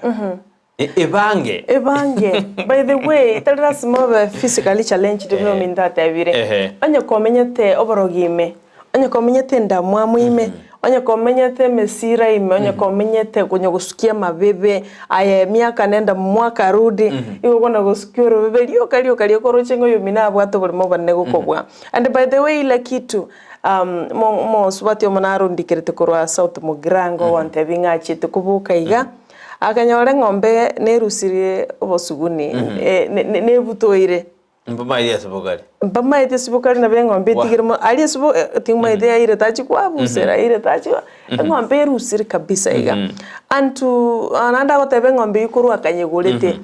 E- Ebange. Ebange. By the way, tari lasima obe physically challenged buna ominto atebire. Ehe. Onye komenyete oborogi ime, onye komenyete endamwamu ime, onye komenyete emesira ime, onye komenyete konya gosukia amabebe, aye emiaka nenda mwaka rudi, igo okona gosukia orobebe rioka rioka rioka oroche ng'a oyomino abwate oboremo obonene gokobua. And by the way ila kitu, mo- mosubati omo narondikerete korwa South Mugirango ogontebia ng'a achiete koboka iga, Akanyora eng'ombe nerusirie obosuguni, nebutoire. Mbamaeti ase bokari. Mbamaeti ase bokari nabo eng'ombe Wa. etigire mo aria ase bo timaeti aire tachi kwabusera aire tachi eng'ombe erusire kabisa iga. Anto naende agoteba eng'ombe eywo korwa akanyegorete.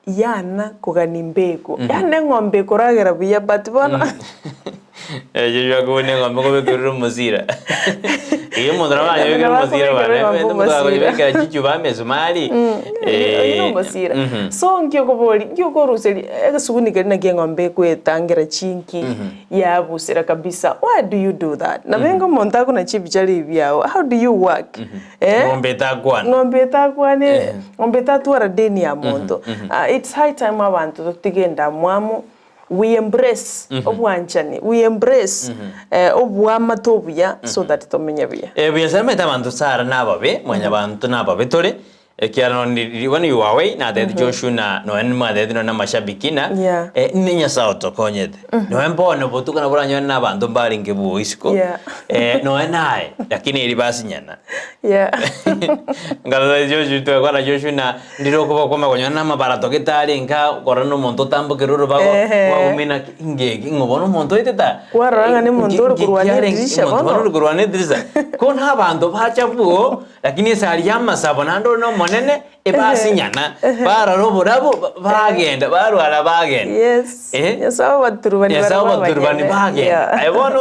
Yana kogania mbegu. Yaani eng'ombe ekoragera buya but bono Erio biakobuna eng'ombe nkobekerwe omosira. Erio omonto nabo anyebekere Nabo omosira akobekera bana, eng'ombe omonto omosira. akonyebekera chichuba emesumari. Oyio na omosira. So nki okobori, nki okoruseria egesuguni keria naki eng'ombe egoetangera chinki yabusera kabisa. Why do you do that? Nabo enga omonto akonacha ebichara ebiago, how do you work? Eh? Ng'ombe etakwana. Ng'ombe etakwane, ng'ombe etatwara deni ya monto. Ah, it's high time abanto totige endamwamu, we embrace obwanchani, we embrace eh, oboamate obuya so that tomenye buya. Eh, buya sana omanyete abanto sara nababe, mwanyabanto nababe tore, ekiagera nonye riri when you were away natebeti Joshua na nonye nimwatebeti nonye na amashabiki na Yeah. eh, ne Nyasaye otokonyete. Nonye mbono botuko nabo oranyore na abanto mbarenge bwogo isiko, Yeah. eh, nonye naye, lakini eri basinyana. Yeah. Nkarora Joshua twakwana Joshua na ndire okoba kwama konyora na amabarato gete arenge korora na omonto otambokire orobago Ehe. kwagumina ki ngeki ng'a bono omonto oitete aa Kwarora ng'a nomonto ore korwana edirisha omonto bono bono. ore korwana edirisha. Ko na abanto bacha bwo, lakini esari ya amasabo naende ore na omonene ebasinyana, barora oborabu ba- bagenda barwara bagenda. Yes. Eh? Nyasaye obaturubani Nyasaye barabwo obaturubani abanyene. bagenda. Yeah. Aye bono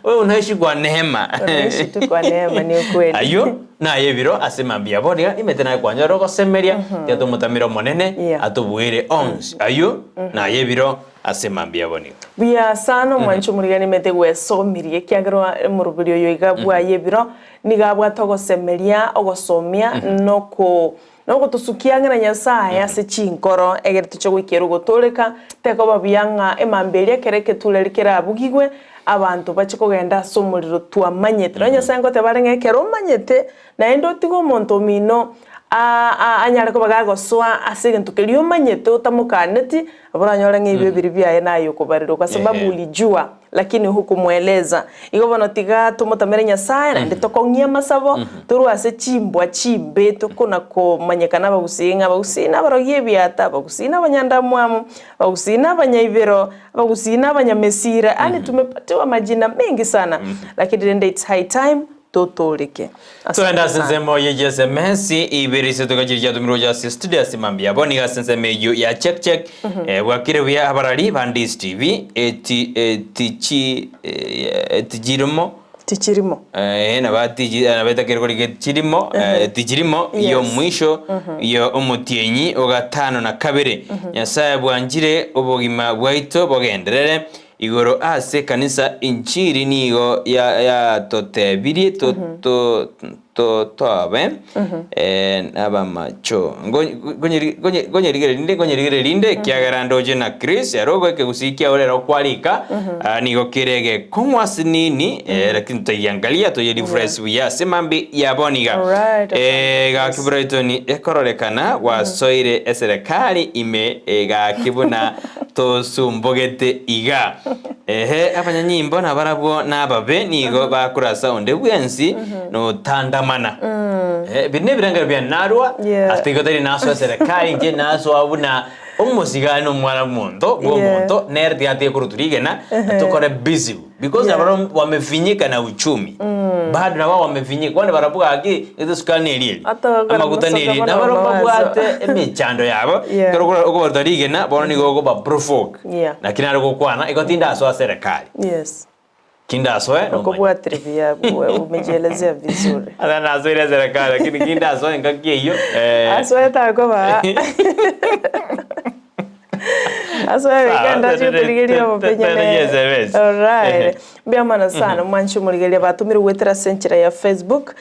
wewe unaishi kwa neema. Unaishi tu kwa neema, ni ukweli. Ayio naye ebiro ase mambia bono iga nimete naye kwanyora ogosemeria tiga tomotamere omonene Yeah. atobuere onsi. Ayio naye ebiro ase mambia bono iga. Buya sana omwanchi omorigani nimete gwesomirie ekiagera omoroberi oyo iga bwaye ebiro nigo abwate ogosemeria ogosomia noko Nogotosukia ang'e na Nyasae ase chinkoro, egere toche goikera ogotooreka, tekoba buya ng'a emambia eria ekero egetureri kerabugigwe, abanto bache kogenda ase omorero twamanyete. Nonya Nyasae ngoteba are ng'a ekero omanyete, naende otige omonto omino anyare koba gagosoa ase egento keria omanyete otamokaneti, nabo oranyore ng'a ebibe biria biaye naye okobarerwa kwa sababu ulijua lakini hukumweleza. Igo bono tiga tomotamere Nyasae naende tokong'ie amasabo torwe ase chimbwa chimbe tokona komanyekana abagusii ng'a abagusii nabarogi ebiata, abagusii nabanyandamwamu, abagusii nabanyaibero, abagusii nabanyamesira, yaani tumepatiwa majina mengi sana lakini rende it's high time totooreke. Togende Asante ase sana. ensemo ye chiSMS ibere ise togachire chiatumirwe gocha ase studio ase mambia abo nigo ase ensemo eyio ya check check eh, bwakire buya abarari ba Ndisi TV eti etichi eh, etichirimo Tichirimo. eh, nabo atichi nabo etakere korika etichirimo eh, etichirimo Yes. yo mwisho yo omotienyi o gatano na kabere Nyasaye bwanchire obogima bwaito bogenderere Igoro ase ekanisa enchiri nigo yatotebirie tobe nabamacho. Nkonyerigereria rinde, ekiagera ndoche na Chris ere ogoika egusii kiao rero kwarika, nigo kere egekong'u ase nini, lakini tutaiangalia toye refresh buya ase mambia ya bono iga. Gaki Brighton ekororekana gwasoire eserekari ime gaki buna Tosumbogete iga. Ehe, abanyanyimbo nabarabwo nababe nigo bakorasa onde bwensi notandamana. Eh, ebi nebirengererio biane narwa, Yeah. ase igo tari nasoa eserekari inche nasoa buna omosigani na omwana bw'omonto bw'omonto nere tiga atige korwa rigena tokore busy because Yeah. nabarabwo wamefinyika na uchumi bado nabo wamefinyika bono barabwo gaki gete esukari neri eri Ata bakora amaguta mosoka neri eri bono nabarabwo mawazo. babwate emechando yabo Yeah. ekero okora okobaruta rigena bono nigo okoba provoke Yeah. lakini nare gokwana igo tindasoa serikali Yes. kindasoe nomanye Okobwatire buya umejielezea vizuri. Ata nasoire serikali lakini kindasoe engaki eyio eh, Asoete akoba. Asoe genda chioturigeria obopenyene. SMS. Alright. Mbuya mono sana mwanchi omorigereria batumire goetera ase enchera ya Facebook.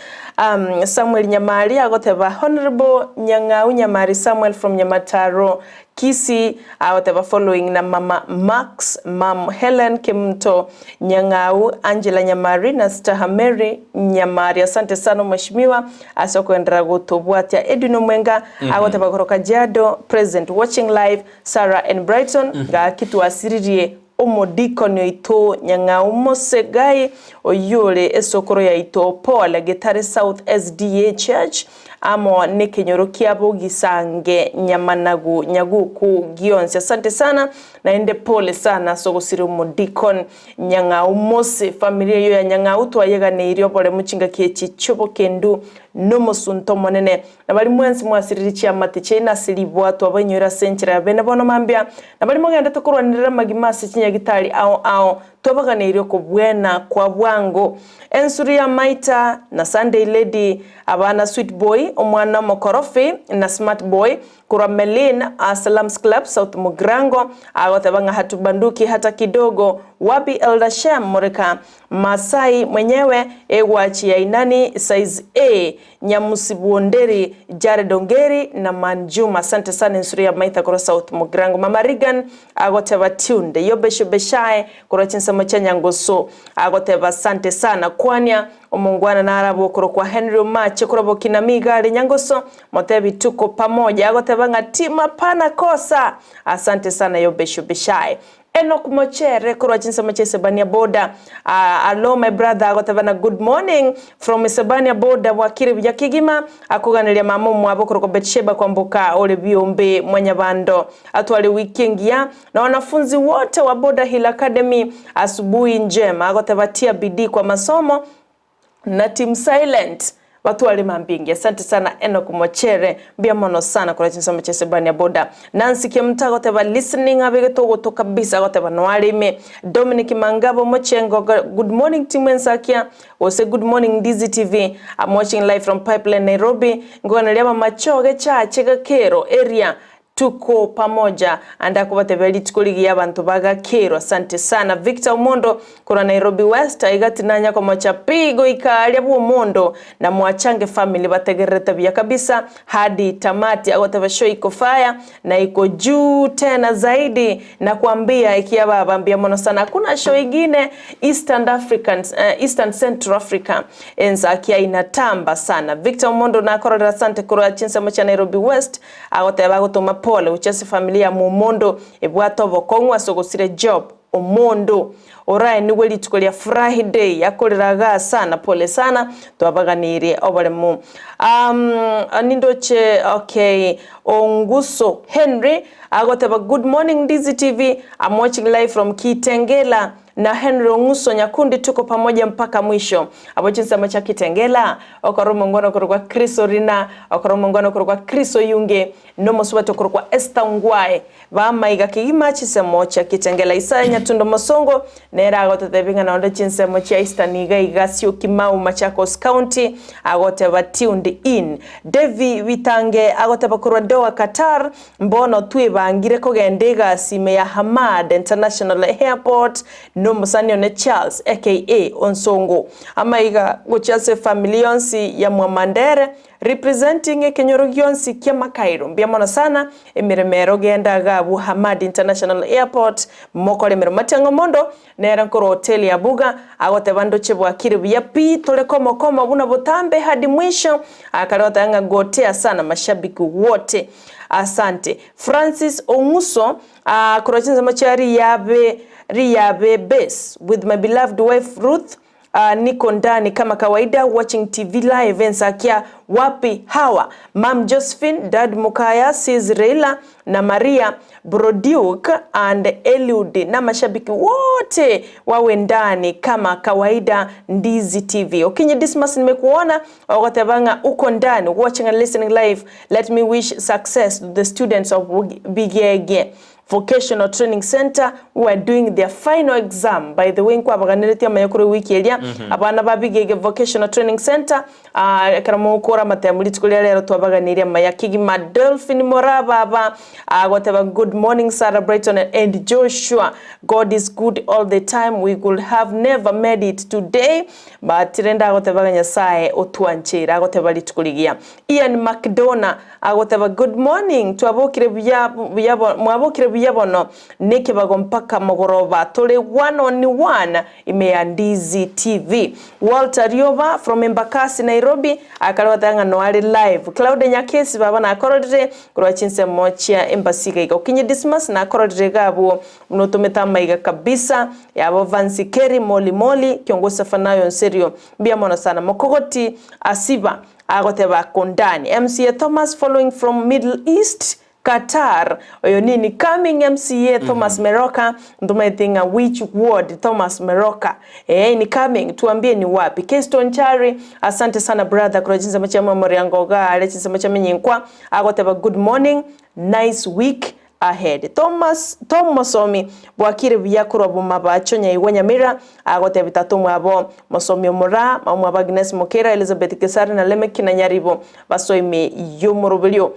Samuel Nyamari agoteba Honorable Nyang'au Nyamari Samuel from Nyamataro Kisii agoteba following na mama Max, mum Helen Kemunto Nyang'au, Angela Nyamari na Staha Mary Nyamari. Asante sana omweshimiwa ase okoenderera gotobwatia. Edwin Omwenga agoteba korwa Kajiado present watching live Sarah and Brighton gaki twasiririe Omodikoni oito Nyang'au Mosegai, oyio ore esokoro yaito Paul Getare South SDA Church, amo nekenyoro kiabo Gisange Nyamanagu Nyaguku gionsi. Asante sana naende pole sana ase ogosiria omodikon Nyang'au Mose. Familia eyio ya Nyang'au twayeganeirie oboremu chingaki echi chiobokendu. Nomosunte omonene, na baria mwensi mwasiririe chiamate chiaino ase ribwato abainyoire ase enchera ya bene bono mambia, na baria mogendete korwanerera amagima ase chinyagitari ao ao, twabaganeirie okobwena kwa bwango. Ensuri y'amaita, na Sunday Lady, abana Sweet Boy, omwana omokorofi, na Smart Boy, Korwa Melin a Salams Club South Mugirango, agoteba ng'a hatubanduki hata kidogo, Wabi Elder Shem Moreka, Masai mwenyewe, Egwachi ya Inani, Size A, Nyamusi Bwonderi, Jared Ongeri na Man Juma. Asante sana ensuri ya Maitha korwa South Mugirango. Mama Reagan agoteba tunde Yobesho Beshae korwa chinsemo chia Nyangoso agoteba asante sana kwania Omongwana narabwo okorokwa Henry Omache korwa Bokinami iga are Nyangoso Motebi tuko pamoja agoteba ng'a team hapana kosa. Asante sana Yobesho Beshae. Enock Mochere korwa chinsemo chia Isebania boda Allo my brother agoteba na good morning from Isebania boda bwakire buya kegima akoganeria mama omwabo okorokwa Betsheba kwamboka ore biombe mwanyabando atware wiki engiya na wanafunzi wote wa Boda Hill Academy asubuhi njema agoteba tia bidii kwa masomo na team silent batware mambia engiya asante sana Enock Mochere mbuya mono sana korwa chinsemo chia Isebania boda Nancy Kemuta agoteba listening abegete ogoto kabisa agoteba noare ime Dominic Mangabo Mochengo good morning team Ensakia gose good morning Ndizi TV I'm watching live from Pipeline Nairobi ngoganeria abamachoge chache gakero area Tuko pamoja ande akobatebia rituko rigiya abanto bagakerwa asante sana Victor Omondo korwa Nairobi West aiga tinanya komocha pi goika aria bwa Omondo na Mwachange family bategererete buya kabisa hadi tamati agoteba show iko fire na iko juu tena zaidi nakwambia ekia baba mbuya mono sana hakuna show ingine Eastern African, Eastern Central Africa ensakia inatamba sana Victor Omondo nakororera asante korwa chinsemo chia Nairobi West Agoteba agotoma pole gochia ase familia ya momondo ebwate obokong'u ase ogosira Job omondo oraenigwe rituko ria Friday akorera igaa sana pole sana twabaganirie oboremo um, nindoche okay Onguso Henry agoteba good morning Ndizi TV I'm watching live from Kitengela Na Henry Ong'uso Nyakundi tuko pamoja mpaka mwisho. Abo chinsemo chia Kitengela, okora omongwana okorokwa Chris Orina, okora omongwana okorokwa Chris Oyunge, na omosubati okorokwa Esther Ongwae. Bamaiga kegima chinsemo chia Kitengela. Isaya Nyatundo Mosongo nere agototebia ng'a nonde chinsemo chia Eastern iga iga Syokimau Machakos County agoteba tuned in. Davy Bitange agoteba korwa Doha Qatar Mbono twebangire kogenda egasi ime ya Hamad International Airport nomosani one Charles aka Onsongo. Amaiga gochia ase efamiri yonsi ya Mwamandere representing ekenyoro gionsi kia Makairo. Mbuya mono sana emeremo ero genda iga abwo Hamad International Airport mokore emeremo. Matiang'i Omondo nere nkorwa hoteli ya Buga agoteba ndoche bwakire buya pi tore komo komo buna botambe hadi mwisho akare goteba ng'a gotea sana mashabiki wote. Asante. Francis Ong'uso, ah, korwa chinsemo chia Riabe, Riabe Base, with my beloved wife Ruth, ah, niko ndani kama kawaida watching TV live ensakia wapi hawa Mam Josephine, Dad Mukaya, Sis Reila na Maria Brodiuk and Eliud na mashabiki wote wawe ndani kama kawaida Ndizi TV. Okinyi Dismas nimekuona ogoteba ng'a uko ndani watching and listening live. Let me wish success to the students of Bigege Vocational Training Center who are doing their final exam. By the way, nkwabaganeretie amaya korwa ewiki eria abana ba Bigege Vocational Training Center ah, ekero mogokora amatemu rituko ria rero twabaganeirie amaya kegima. Delphine Morababa agoteba good morning Sarah Brighton and Joshua. God is good all the time we could have never made it today but rende agoteba ng'a Nyasaye otwancheire agoteba rituko rigiya. Ian McDona agoteba good morning twabokire buya buya mwabokire buya bono nekebago mpaka mogoroba tore one on one ime ya Ndizi TV. Walter Rioba from Embakasi Nairobi akare goteba ng'a noare live. Claude Nyakesi baba nakororire korwa chinsemo chia embassy iga iga. Okinyi Dismas nakororire iga abwo Buna otomete amaiga kabisa yabo Vansi Kerry Moli Moli kiongozi Safanayo Nserio mbuya mono sana Mokogoti Asiba agoteba ako ndani MCA Thomas following from Middle East. Qatar oyo nini coming MCA Thomas Meroka ntomaete ng'a which ward Thomas Meroka ee ni coming tuambie ni wapi Keston Chari asante sana brother korwa chinsemo chia Mwamoriango iga are chinsemo chia Menyinkwa agoteba good morning nice week ahead Thomas Tom Mosomi bwakire buya korwa Bomabacho Nyaigwa Nyamira agotebia tata omwabo Mosomi Omoraa mama omwabo Agnes Mokera Elizabeth Gesare na Lemeki na Nyaribo basoime yomoroberio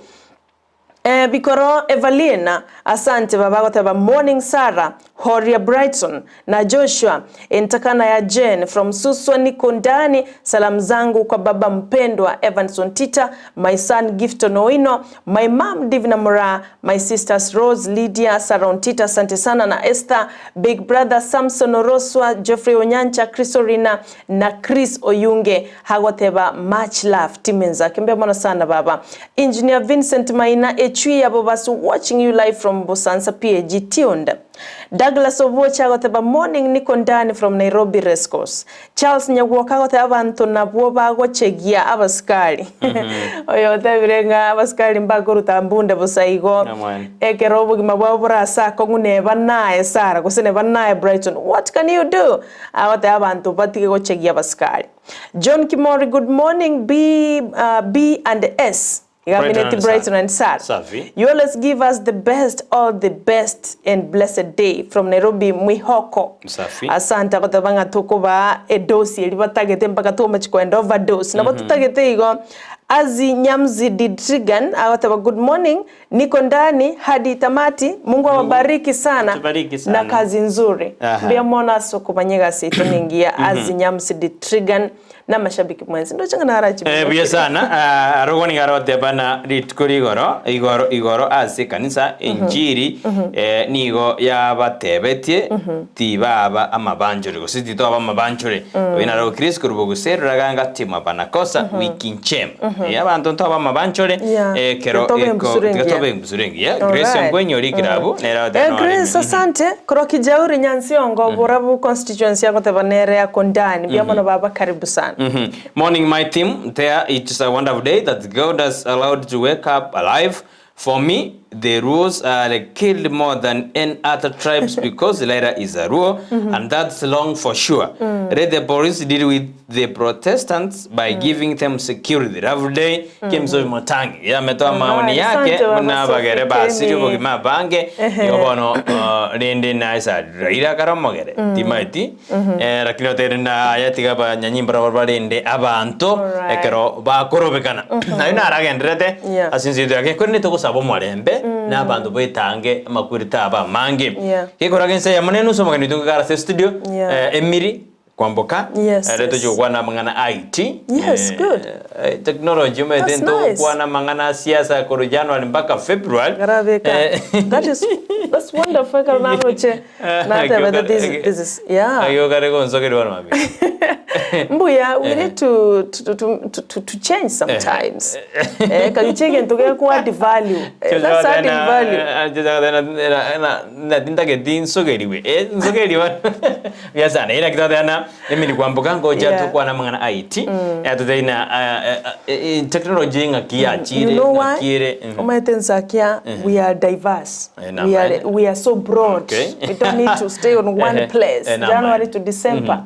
Eh bikoro Evalina asante baba agoteba morning Sarah, Horia Brighton na Joshua entakana ya Jane from Suswa niko ndani salamu zangu kwa baba mpendwa Evanson Tita my son Gifton Owino my mom Divina Moraa my sisters Rose Lydia Saron Tita asante sana na Esther big brother Samson Oroswa Geoffrey Onyancha Chris Orina na Chris Oyunge Agoteba much love Timenza mbuya mono sana baba Engineer Vincent Maina echui yabo basi watching you live from Busansa PAG tuned Douglas Obuocha agoteba morning niko ndani from Nairobi Racecourse Charles Nyagwoka agoteba abanto nabwo bagochegia abasikari oyo otebire ng'a abasikari mbakoruta mbunde bosa igo ekero obogima bwabo borase akong'u neba naye Sarah gose neba naye Brighton what can you do agoteba abanto batige gochegia abasikari. John Kimori good morning B, uh, B and S iga amineti Brighton and Sar. Safi. You always give us the best all the best and blessed day from Nairobi Mwihoko. Safi. Asante agoteba ng'a tokobaa edosi eri batagete mpaka twomochi koenda overdose. Nabo totagete igo. Azi Nyamzi Didrigan agoteba good morning niko ndani hadi tamati Mungu awabariki sana, Atubariki sana. na kazi nzuri. Aha. Mbuya mono ase okomanya egasi yaito nengiya Azi Nyamsi Didrigan na amashabiki mwensi ndoche ng'a narache Eh, buya sana Ah, arogo nigo aroteba na rituko rigoro igoro igoro ase ekanisa enchiri eh, nigo yabatebetie tibaba amabanchore gose titoba amabanchore oyo naro Chris korubo gose roraganga timwabanakosa wiki nchema Eh, abanto ntoba amabanchore Yeah. eh, kero Tiga tobe eko- embusuro tiga engiya. tobe embusuro engiya Alright. Grace Ongwenyo ori kirabu nere Eh, Grace asante korwa Kijauri Nyansiongo Borabu constituency agoteba nere akondani mbuya mono baba karibu sana. Morning, my team. There, it's a wonderful day that God has allowed to wake up alive. For me, the Luos are killed more than any other tribes because Lera is a Luo, and that's long for sure. Let the police deal with the Protestants by giving them security. Every day, Kimsofi Motangi. Yeye ametoa maoni yake asante baba buna bagere Sophie basiri Kemi. obogima bange igo bono rende naisa Raila karomogere timaeti eh, lakini otere na aya tiga abanyanyimbara barabwo barende abanto Alright. ekero bakorobekana nayo naragenderete Yeah. ase ense yaito yake korende togosaba omorembe na abanto betange amakweri taba amange Yeah. gekoraga ense eyemo nenusu omogeni oito nkogara ase estudio Yeah. eh, Emily Kwamboka Yes, ere yes. tochi gokwana amang'ana a IT Yes, eh, good. eh, technology omanyete That's nice. ntogokwana amang'ana a siasa korwa January mpaka February Garabeka. Eh, That is that's wonderful ekero naroche nateba that this, this is yeah. Agio kare gonsokerwa bono mambia. Mbuya we need to to to to, to, to change sometimes. Eh kagiche egento geku add value. Eh, that's adding value. Natintageti nsogeriwe Eh, nsogeriwe buya sana era kitotena Emily Kwamboka ngocha Yeah. tokwana amang'ana a IT atoteina technology ng'aki yachire You know why? ng'aki ere Omanyete nsakia we are diverse. Eh, na We are maene. we are so broad. Okay. We don't need to stay on one Eh, place. eh, na January maene. to December.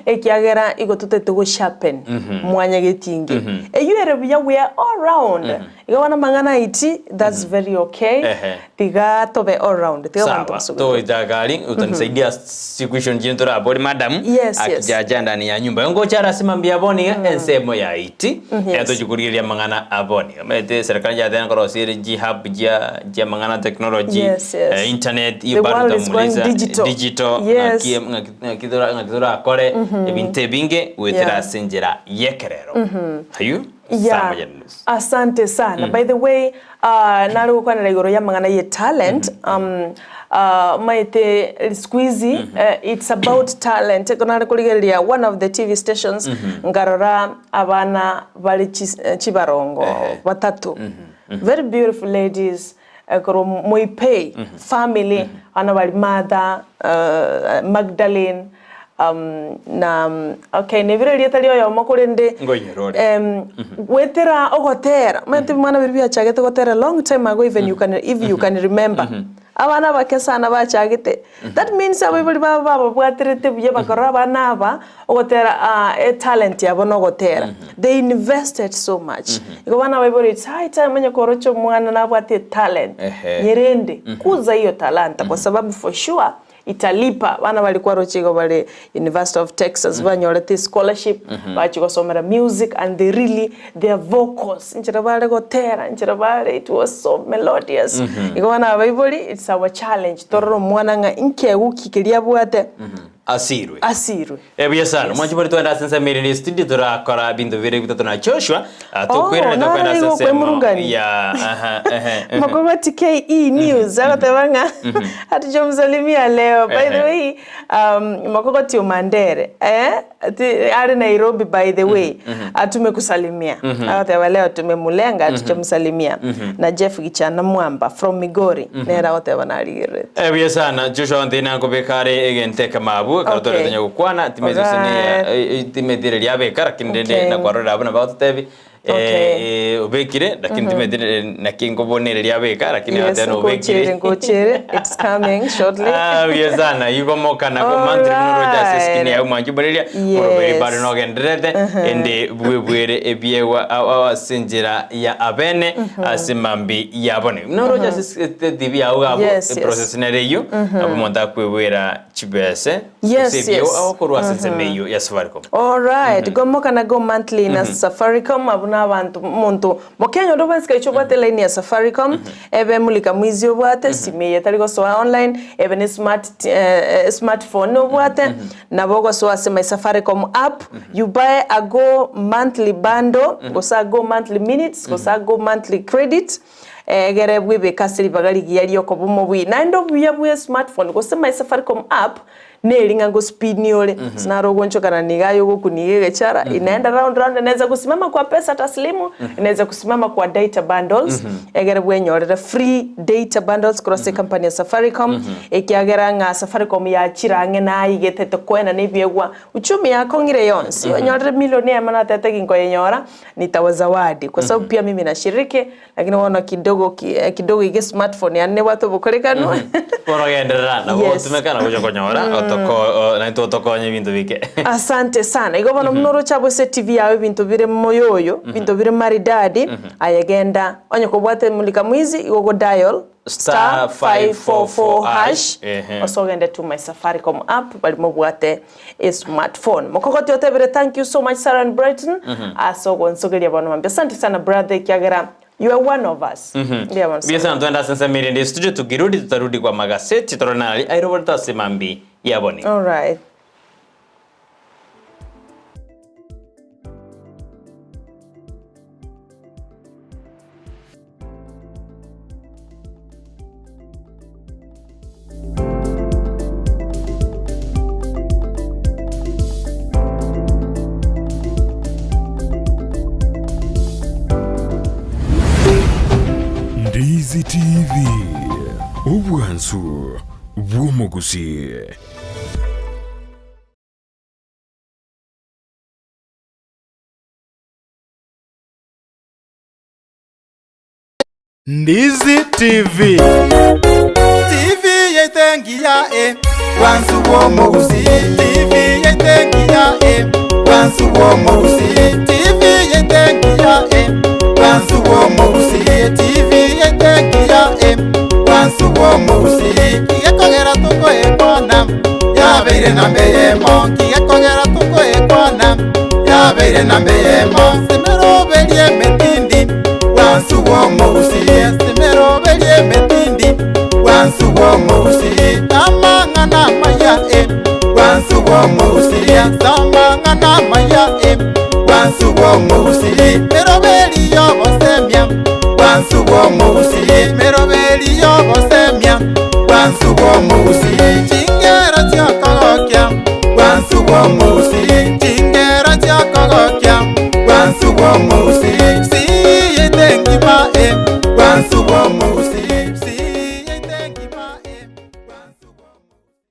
Ekiagera igo totete go sharpen mwanya getinge. Eywo ere buya we are all round. Igo bono amang'ana IT that's very okay. Ehe. Tiga tobe all round. Tiga abanto Sawa, basobe. toitakari utanisaidia siku hiyo njini torabori madam Yes, yes. akijaja ndani ya nyumba yongo chara mbuya aboni ensemo ya IT etochikurigeria amang'ana aboni omanyete serikali yatena korosire jihub jia jia mang'ana technology Yes, yes. eh, internet The iyo bado world is going utamuuliza digital. digital Yes. ng'aki ng'aki ng'aki ng'aki torakore ebinto ebinge goetera Yeah. ase enchera y'ekerero ayu Yeah. saa moja na nusu. Asante sana. By the way, uh, nare gokwanera igoro y'amang'ana ye talent um, uh, maete squeezy mm -hmm. uh, it's about talent ekero nare korigereria one of the TV stations mm -hmm. nkarora abana bare eh, chibarongo batato mm -hmm. very beautiful ladies ekero Moipei mm -hmm. family mm -hmm. abana bari Martha uh, Magdalene Na okay nebire erieta ria oyomo korende Ngoinyora ore. Goetera ogotera, omanyete ebimwana biria biachagete gotera long time ago even you can if you can remember. Abana abake sana bachagete, that means abaibori babo bababwaterete buya bakarora abana aba ogotera etalent yabo na ogotera. They invested so much. Igo bono abaibori it's high time onye koroche omwana nabwate etalent, nyerende, kuza hiyo talanta kwa sababu for sure Italipa, abana baria kwaroche igo bare University of Texas banyorete escholarship bachia gosomera music and they really their vocals enchera bare gotera enchera bare it was so melodious. Igo bono abaibori it's our challenge torore omwana ng'a nkeegu ki keria abwate Asirwe. asirwe. Ebuya sana. Yes. Mwanchi bori twende ase ensemo ere studio torakora binto bire bitato na Joshua. Ah, Oh, tokwirana naro tokwenda ase igo ensemo okwemurungania. ya aha, ehe, ehe. Makogoti KE News agoteba ng'a hatujamsalimia leo. By the way, Makogoti Omandere eh, ati are Nairobi by the way, atumekusalimia. Agoteba leo tumemulenga hatujamsalimia. Na Jeff Gichana Mwamba from Migori nere agoteba narigererete. Ebuya sana Joshua onte nankobeka are egento ekemo abwo ekero Okay. tore tonya gokwana timeti gose Alright. timeti riria abeka lakini rende Okay. nakwarorera abwo nabo agototebi Okay. obekire lakini timeti naki nkobona riria abeka lakini Yes, agoteba nkonchere nobekire. nkonchere it's coming shortly. Ah, buya sana igo mokana ko mantri noroche ase eskini Alright. yao mwanchi boreria Yes. oroberi bado nogendererete ende bwebwere ebiegwa ase enchera ya abene ase mambi yabone noroche ase TV yao iga abwo Yes, yes. eprocess nere eyio nabo omonto akwebwera chibese Yes, ase ebiegwa yes. agokorwa ase ensemo eyio ya Safaricom. Alright, gomoka na go monthly na Safaricom abwo na abanto omonto Mokenya onde bwensi gaicha obwate elaini ya Safaricom, ebe mulika mwizi obwate, simu eye etari gosoa online, ebe ne smart smartphone obwate, nabo ogosoa ase my Safaricom app, you buy a go monthly bundle, gose a go monthly minutes, gose a go monthly credit, egere bwebeke ase ribaga rigiya riokoba omobui. Naende obuya bwa esmartphone gose my Safaricom app, Neri ng'a ngospini ore, ase naro ogoonchokana nigo aye ogokuniga egechara, inaenda round round, inaweza kusimama kwa pesa taslimu, inaweza kusimama kwa data bundles, egere bwenyorere free data bundles korwa ase ecompany ya Safaricom, ekiagera ng'a Safaricom yachire ang'e naye igetete koenana ebiegwa, uchumi yakong'ire yonsi, onyorire million eyemo natete ginkoyenyora, nitawazawadi, kwa sababu pia mimi nashiriki, Lakini bono kidogo ki, kidogo iga esmartphone yane nebwate obokorekano. Bono genderera nabo Yes. gotumeka na gocha konyora otoko o- naintwe otokonye ebinto bike. Asante sana. Igo bono buna oroche abwo ase eTV yao ebinto bire moyoyo, ebinto bire maridadi, aye genda onye kobwate mulika mwizi igo ogo dial Star star 544 hash Ehe. ase ogende to my Safaricom app bari mobwate esmartphone. Mokogoti otebire thank you so much Sarah and Brighton ase ogonsogeria bono mambia. Asante sana brother ekiagera you are one of us. Mbuya mono Mbuya sana. sana twende ase ensemo erinde studio tukirudi tutarudi kwa magaseti torore nari airoborete ase mambi yabone. All right. Ndizi TV, obwansu bw'omogusii. Ndizi TV. TV yaito engiya e, bwansu bw'omogusii. TV yaito engiya e, bwansu bw'omogusii. TV yaito engiya e, bwansu bw'omogusii. TV yaito engiya e, bwansu bw'omogusii. Kigekogera tokoekwana, yabeire namba eyemo. Kigekogera tokoekwana, yabeire namba eyemo. Semeroberie emetindi. Bwansu bw'omogusii, Emeroberio emetindi, Bwansu bw'omogusii, Amang'ana amaya e, Bwansu bw'omogusii, Amang'ana amaya e, Bwansu bw'omogusii, Emeroberi y'obosemia, Bwansu bw'omogusii, Emeroberi y'obosemia, Bwansu bw'omogusii, Chingero chi'okogokia, Bwansu bw'omogusii, Chingero chi'okogokia, Bwansu bw'omogusii, Siyete engima e, Bwansu bw'omogusii, Siyete engima e, Bwansu bw'omogusii.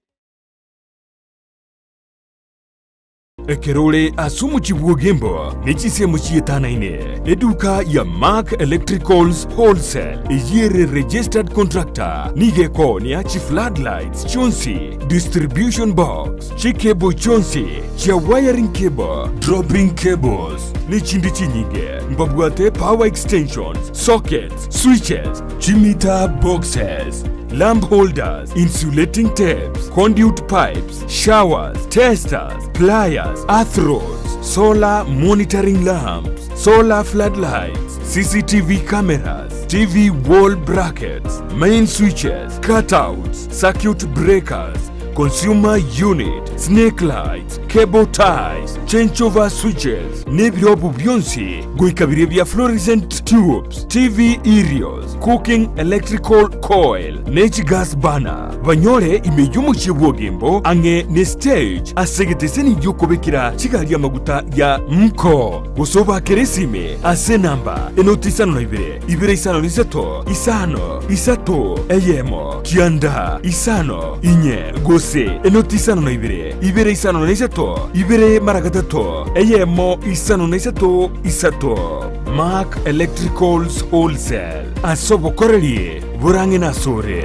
Ekero ore ase omochie bw'Ogembo ne chinsemo chietanaine, eduka ya Mark Electricals Wholesale eyio ere registered contractor nigo ekoonia chifloodlights chionsi, distribution box, chicable chionsi chia wiring cable, dropping cables, ne chinde chinyinge. Mbabwate power extensions, sockets, switches, chimeter boxes, lamp holders, insulating tapes, conduit pipes, showers, testers, pliers, earth rods, solar monitoring lamps, solar floodlights, CCTV cameras, TV wall brackets, main switches, cutouts, circuit breakers, consumer unit, snake lights, cable ties, changeover switches, nebirobu bionsi goika biria bia fluorescent tubes, TV aerials, cooking electrical coil, ne chigas burner. Banyore ime y'omochie bw'Ogembo ang'e ne stage ase egeteseni gi'okobekera chigari amaguta ya Mko, gose obakere esime ase enamba enoti isano na ibere, ibere isano na isato, isano, isato, eyemo, kianda, isano, inye, gose enoti isano na ibere, ibere isano na isato, ibere mara gatato, eyemo, isano na isato, isato. Mark Electricals Wholesale, ase obokoreri borang'e nasore.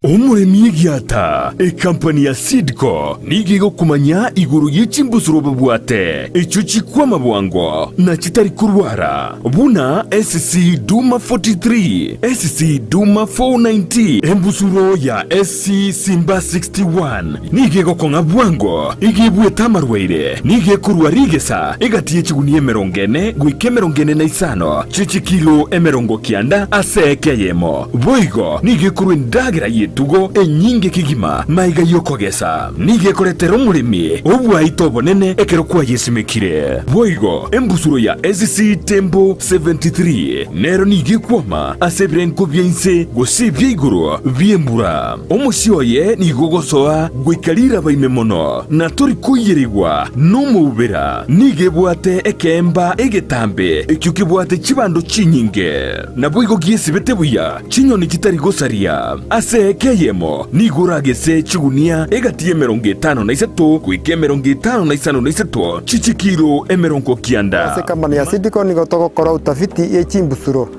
Omoremi egiata, ekampani ya Seedco nigo egokomanya igoro ye chimbusuro babwate, echio chikwama bwango na chitari korwara, buna SC Duma 43, SC Duma 490, embusuro ya SC Simba 61 nigo egokong'a bwango, igo ebuete amarwaire, nigo ekorwa rigesa egati ye chigunia emerongo ene goika emerongo ene na isano chie chikilo 90 ase eka eyemo. Boigo nigo ekorwa endagera y'etugo enyinge kegima maiga y'okogesa. Nigo ekoretera omoremi obwaito obonene ekero kwayesimekire. Boigo embusuro ya SC Tembo 73 nero nigo ekwama ase ebirengo bia inse gose ebia igoro bi'embura. Omosie oye nigo ogosoa goika riraba ime mono, na tori koiyerigwa nomoubera. Nigo ebwate ekeemba egetambe ekio kebwate chibando chinyinge. Naboigo giesibete buya chinyoni chitari gosaria. Ase eka eyemo nigo oragese chigunia egati y'53 goika 55 chi'chikilo 90. Ase ekampani ya Seedco nigo togokora utafiti ye chimbusuro.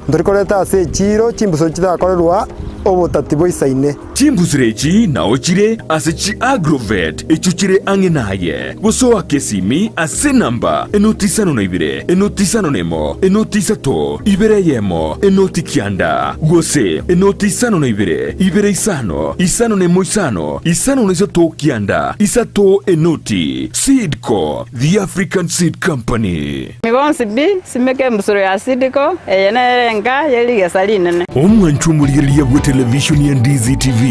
Ntori koreta ase echiiro chimbusuro chitakorerwa obotati boisaine. Chimbusuro echi nao chire ase chi'agrovet echio chire ang'e naye, gose oake esimi ase enamba enoti isano na ibere, enoti isano nemo, enoti isato, ibere eyemo, enoti kianda, gose enoti isano na ibere, ibere isano, isano nemo isano, isano na isato kianda, isato enoti. Seedco, the African Seed Company. Bonsi pi, simeka embusuro ya Sidiko, eye nere enka ye rigesa rinene. Omwanchwa omorigereria bw'etelevishoni ya Ndizi TV,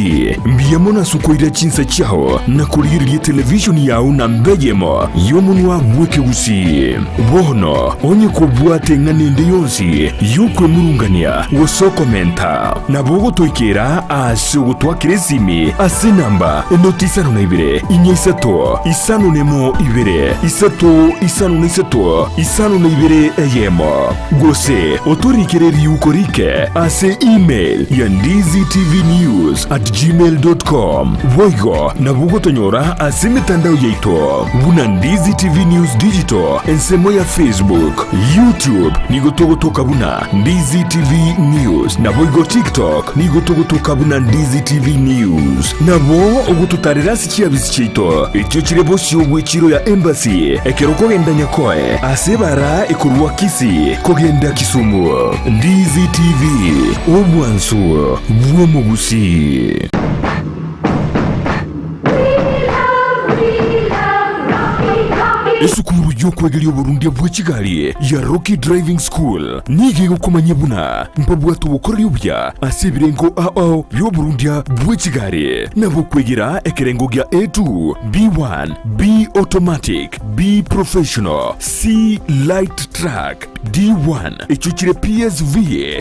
mbuya mono ase okoira chinsa chiao na korigereria etelevishoni yao namba eyemo y'omonwa bw'ekegusii. Bono onye kobwate eng'ana ende yonsi y'okwemurungania gose okomenta, nabo ogotoikera ase ogotwakera esimi ase enamba enoti isano na ibere, inya isato, isano nemo ibere, isato isano na isato, 52 eyemo, gose otorikere riuko rike ase email ya ndizitvnews@gmail.com. Boigo nabo ogotonyora ase emetandao yaito buna Ndizi TV News Digital ensemo ya Facebook, YouTube nigo togotoka buna Ndizi TV News, naboigo TikTok nigo togotoka buna Ndizi TV News. Nabo ogototarera ase Chiabisi chiaito echio chire bosio bw'echiiro ya Embassy ekero okogenda Nyakoe ase ebara ekorwa Kisii kogenda Kisumu. Ndizi TV, obwansu bw'omogusii. Esukuru y'okwegeria oborundia bwe chigari ya Rocky Driving School nigo egokomanyia buna mbabwate obokoreri obuya ase ebirengo ao bi'oborundia bwe chigari, nabo okwegera ekerengo gia A2, B1, B automatic, B professional, C light truck. D1 echio chire PSV,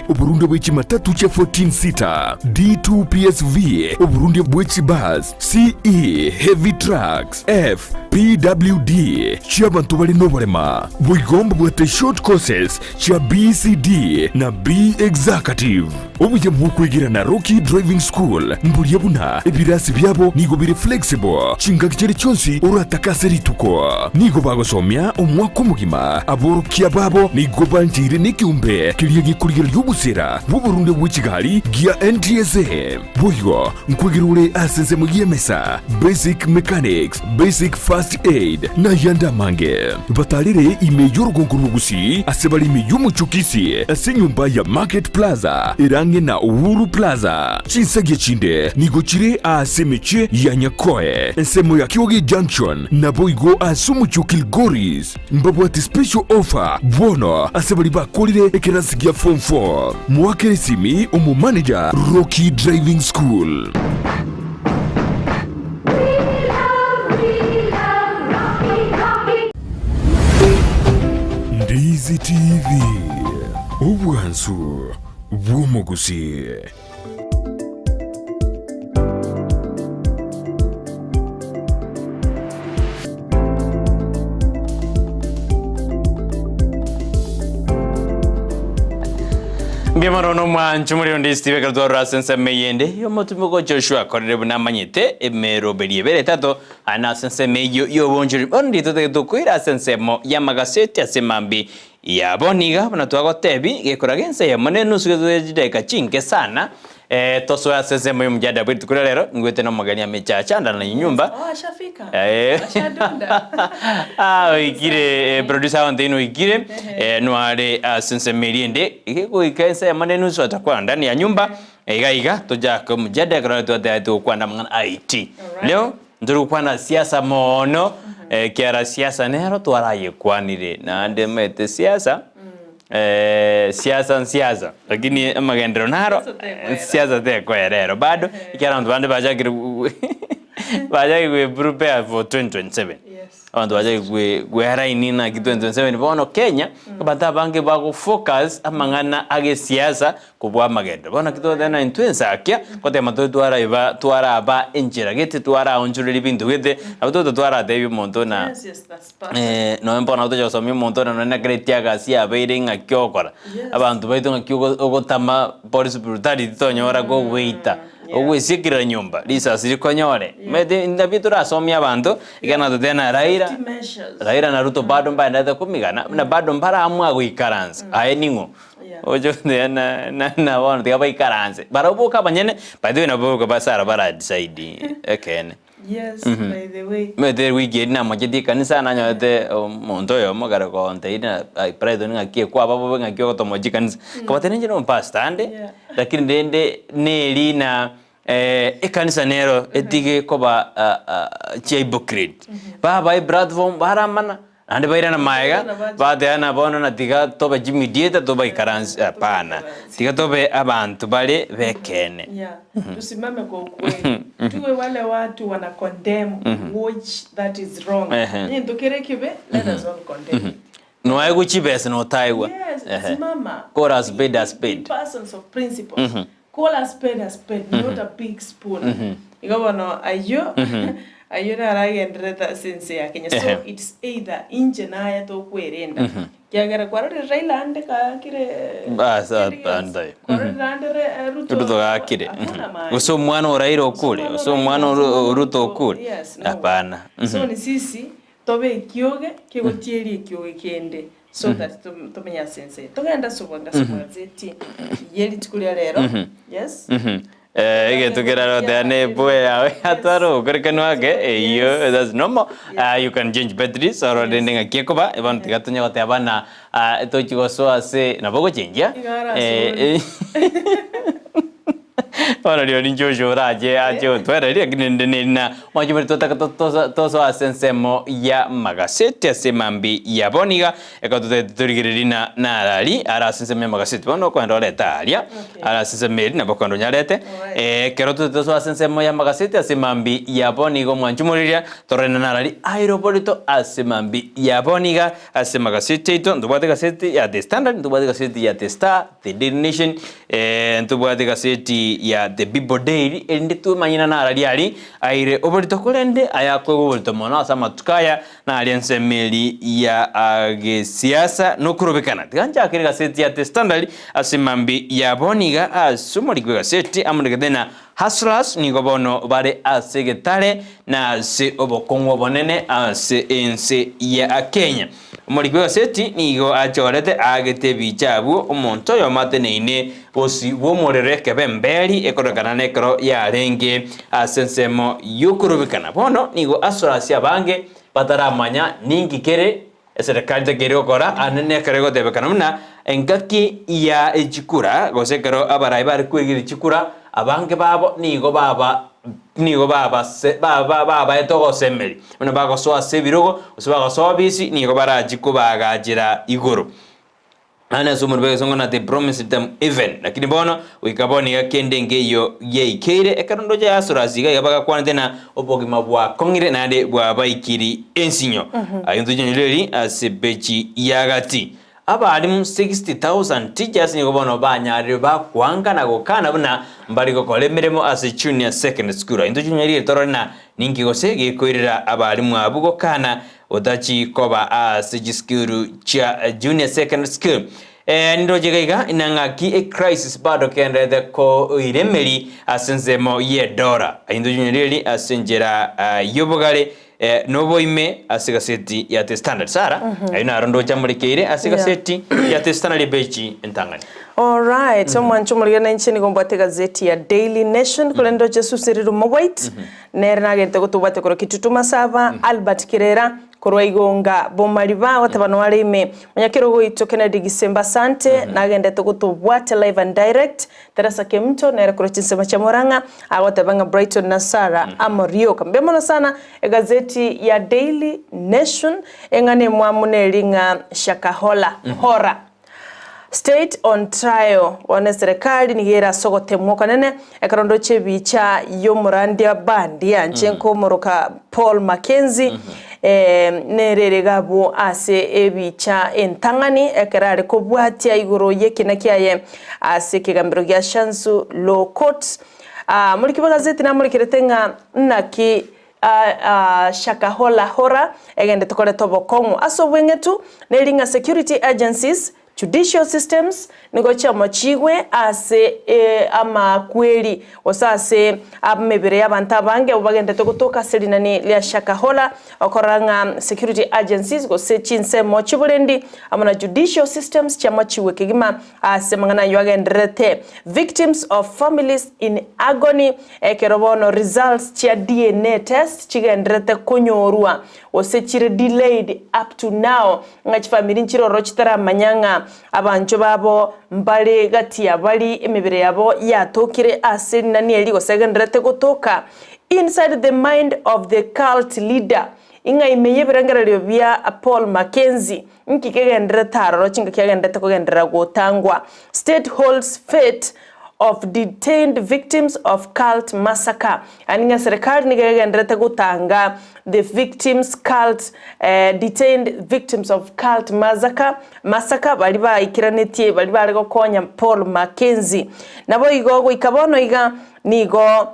oborundia bwe chimatatu chia 14 seater, D2 PSV, oborundia bwe chibus, CE, heavy trucks, F, PWD, chi'abanto bare noborema. Boigo mbabwate short courses chia BCD na B Executive. Obuya bw'okwegera na Rocky Driving School mboria buna ebirasi biabo nigo bire flexible chingaki chiria chionsi oratake ase rituko. Nigo bagosomia omwaka omogima. Aborokia babo nigo bancheire nekeombe keria gekorigereria obosera bw'oborundia bwe chigari gia NTSA. Boigo nkwegera ore ase ensemo y'emesa, basic mechanics, basic first aid, na ayande amange. Batarere ime y'orogongo rw'Ogusii ase bare ime y'omochie o Kisii ase enyomba ya Market Plaza ere ang'e na Uhuru Plaza. Chinsagia chinde nigo chire aase emechie ya Nyakoe, ensemo ya Kioge Junction, naboigo ase omochie o Kilgoris. Mbabwate special offer bono ase baria bakorire ekerasi gia form 4. Moakere esimi omomanager Rocky Driving School. Ndizi TV, obwansu bw'omogusii. Mbuya mono nomwancho muri onde Steve ekero twarora ase ensemo eyende y'omotume Joshua akorire buna amanyete emeroberi ebere etato ane ase ensemo eyio y'obonchori bono ndito totagete tokoira ase ensemo y'amagaseti ase mambi Yabo niga buna twagotebi, gekora gense eyemo ne enusu gose chidakika chinke sana, eh, tosoe ase ensemo y'omojadala bwe rituko ria rero, ngwete nomogeni amechacha andana na nyumba. Oh, ashafika. Eh. Ashadunda. Ah, oikire eh, producer wante ino oikire eh, nware ase ensemo eria ende gegoika ense eyemo ne enusu atakuwa ndani ya nyumba iga iga tochake omojadala ekero twatebete togokwana amang'ana IT. Alright. Leo Ntori gokwana siasa mono, ekiagera siasa nero twarayekwanire, naende omanyete siasa, siasa nsiasa, lakini amagenderero naro, Siasa tekoera. siasa tekoera ero bado, ekiagera abanto bande bachakire bachakire gwe prepare for 2027. Yes. Abanto bachakire gwe gweraini naki 2027 bono Kenya, abanto abange bago focus amang'ana agesiasa Kobua amagenderero. Bono naki togoteba na intwe ensakia, gotema tore twaraiba twaraba enchera gete twaraonchoreria ebinto gete, nabo togocha twaratebia omonto ng'a Yes, yes, that's perfect. nonya bono nabo togocha gosomia omonto ng'a nonya nekero etiagasi yabeire ng'aki ogokora. Yes. Abanto baito ng'aki ogo ogotama police brutality tonyora kogoita, yeah. ogwesiekera nyomba, risasi rikonyore. Omanyete nabio torasomie abanto, ekero natoteba na Raila, Safety measures. Raila na Ruto bado mbaenderete komigana, buna bado mbaramua goikaransa, aye ning'o? Oche goteba na na na bono tiga baikaranse. Barabwo boka abanyene, by the way nabo boka basara bara decide ekeene. Yes, by the way. Omanyete ewiki eria namocheti ekanisa nanyorete omonto oyomo kare gontebia ng'a ai Brighton ng'aki ekwaba bobe ng'aki ogotomochia ekanisa. Nkabatebia ninche nomopastor ande, Yeah. lakini rende neri na ekanisa nero etige koba chia hypocrite. Babae platform baramana. Naende bairana magega, bateba ng'a bono na tiga tobe chimediator tobaikaranse, hapana. Tiga tobe abanto bare b'ekeene. Yeah. Tusimame kwa ukweli. Tuwe wale watu wana condemn which that is wrong. Ehe. Egento kere ekibe, let us all condemn it. Noaegwe chibesa notaegwa. Yes, Ehe. simama. Call a spade Be- a be spade. persons of principles. Call a spade a spade, not a big spoon. Igo bono ayio ayio naragendererete ase ense ya Kenya. So Ehe. it's either inche naye tokwerenda. Kiagera kwarorire Raila ande gaakire Bas, kende gionsi. ande. Kwarorire ande Re- Ruto Ruto gaakire. hakuna maana. Gose omwana o Raila okure, gose omwana o Ru- o Ruto okure. Yes, no. Hapana. So ni sisi tobe ekioge kegotieria ekioge kende so that tomenye ase ense eye. Togende ase obwango ase omogazeti ye rituko ria rero. Yes. Egento keraroteba ne eboe yawe atware ogokorekanu ake eyio that's normal. You can change batteries oro rende ng'aki ekoba bono tiga tonya goteba ng'a tochi gosoa ase nabo ogochengia. Iga arasoe. Bono rirorio inche oche orache ache gotwereria lakini rende neri na mwanche bari totaka tosoe ase ensemo ya magaseti ase mambi ya bono iga, ekero totagete torigererie na narari are ase ensemo ya magaseti bono okoenda orete aria, are ase ensemo eria nabo okoenda onyarete, ekero totagete tosoe ase ensemo ya magaseti ase mambi ya bono iga omwanchi moriria, torore na narari aire oborito ase mambi ya bono iga ase magaseti aito, ntobwate egaseti ya The Standard, ntobwate egaseti ya The Star, The Daily Nation, ntobwate egaseti ya The People Daily, erinde twemanye ng'a narari aria aire oborito korende ayakoegwa oborito mono ase amatuko aya naria ensemo eria ya gesiasa na okorobekana. Tiga nchakere egaseti ya The Standard ase mambia ya bono iga ase omoriki bw'egaseti amo na ng'a Hustlers nigo bono bare ase egetare na ase obokong'u obonene ase ense ya Kenya. Omoriki bw'egaseti nigo achorete aagete ebicha abwo omonto oyomo ateneine bosio bw'omorero ekebemberi ekororekana nekero yarenge ase ensemo y'okorobekana. Bono nigo Hustlers abange bataramanya ninki kere Eserekari tekeri gokora ande nekero egotebekana buna engaki ya chikura, gose ekero abarai bare kwerigereria chikura, abange babo nigo baba nigo babase baba babaete ogosemeria, buna bagosoa ase ebirogo, gose bagosoa obisi, nigo barachie kobagachera igoro. Naende ase omonto bw'egesongo na they promised them even, lakini bono goika bono iga kende nkeiyo giaikeire, ekero ndoche Asurasi iga iga bagakwanete na obogima bwakong'ire naende bwabaikiri ensinyo. Ayio ntochinyore eri ase peji ya gati. Abalimu 60,000 teachers nigo bono banyarire bakwanga na gokana buna mbari gokora emeremo ase junior secondary school. Ayio ntochinyore eri torore na ninki gose gekoirera abalimu abwo gokana Otachi koba ase chisukuru chia junior secondary school. Eh, nindoche iga iga ina ng'aki ecrisis bado kenderete koiremeri ase ensemo y'edora. Ainto junior eri ase enchera ah, y'obogare eh, noboime ase gaseti ya The Standard. Sara, ayo naro ndoche amorekeire ase Yeah. gaseti ya The Standard epeji entang'ani. Alright, omwancho omorige na inche nigo mbwate egazeti ya Daily Nation korende ndoche Susan Rirumo White Nere nagente gotobwatia korwa Kitutu Masaba, Albert Kirera, korwa Igonga, Bomariba, goteba noare ime. Monyakerogo oito Kennedy Gisemba Asante, nagendete gotobwatia live and direct. Teresa Kemunto, nere korwa chinsemo chia Murang'a, agoteba ng'a Brighton na Sarah amo rioka. Mbuya mono sana egazeti ya Daily Nation, eng'ana emwamu neri ng'a Shakahola, Hora. State on trial, Bono eserekari nigo ere ase ogotemwa okonene ekero ndoche ebicha y'omorandia bandia inche nkomoroka Paul Mackenzie nere ere iga abwo ase ebicha entang'ani ekero are kobwatia igoro y'ekina kiaye ase ekegambero gia Shanzu Law Court. Moriki bw'egazeti namorekerete ng'a naki Shakahola Hora egendete koreta obokong'u ase obweng'etu, neri ng'a security agencies, judicial systems nigo chiamochigwe ase amakweri gose ase emebere y'abanto abange abwo bagendete gotoka ase rinani ria Shakahola okorora ng'a security agencies gose chinsemo chi'oborendi amo na judicial systems chiamochigwe kegima Ase amang'ana ayio agendererete, Victims of families in agony, ekero bono results chia DNA test chigendererete konyorwa gose chire delayed up to now, ng'a chifamiri nchire ororo chitaramanya ng'a abanchwa babo mbare gati ya bari emebere yabo yatokire ase rinani eri gose egendererete gotoka. Inside the mind of the cult leader, ing'a ime y'ebirengererio bia Paul Mackenzie, Inki kegendererete aroro chingaki agendererete kogenderera gotangwa? State holds fate of detained victims of cult massacre. Yaani ng'a serikali nigo egendererete gotanga the victims cult eh, detained victims of cult massacre, massacre baria baikeranetie baria bare gokonya Paul Mackenzie. Naboigo goika bono iga nigo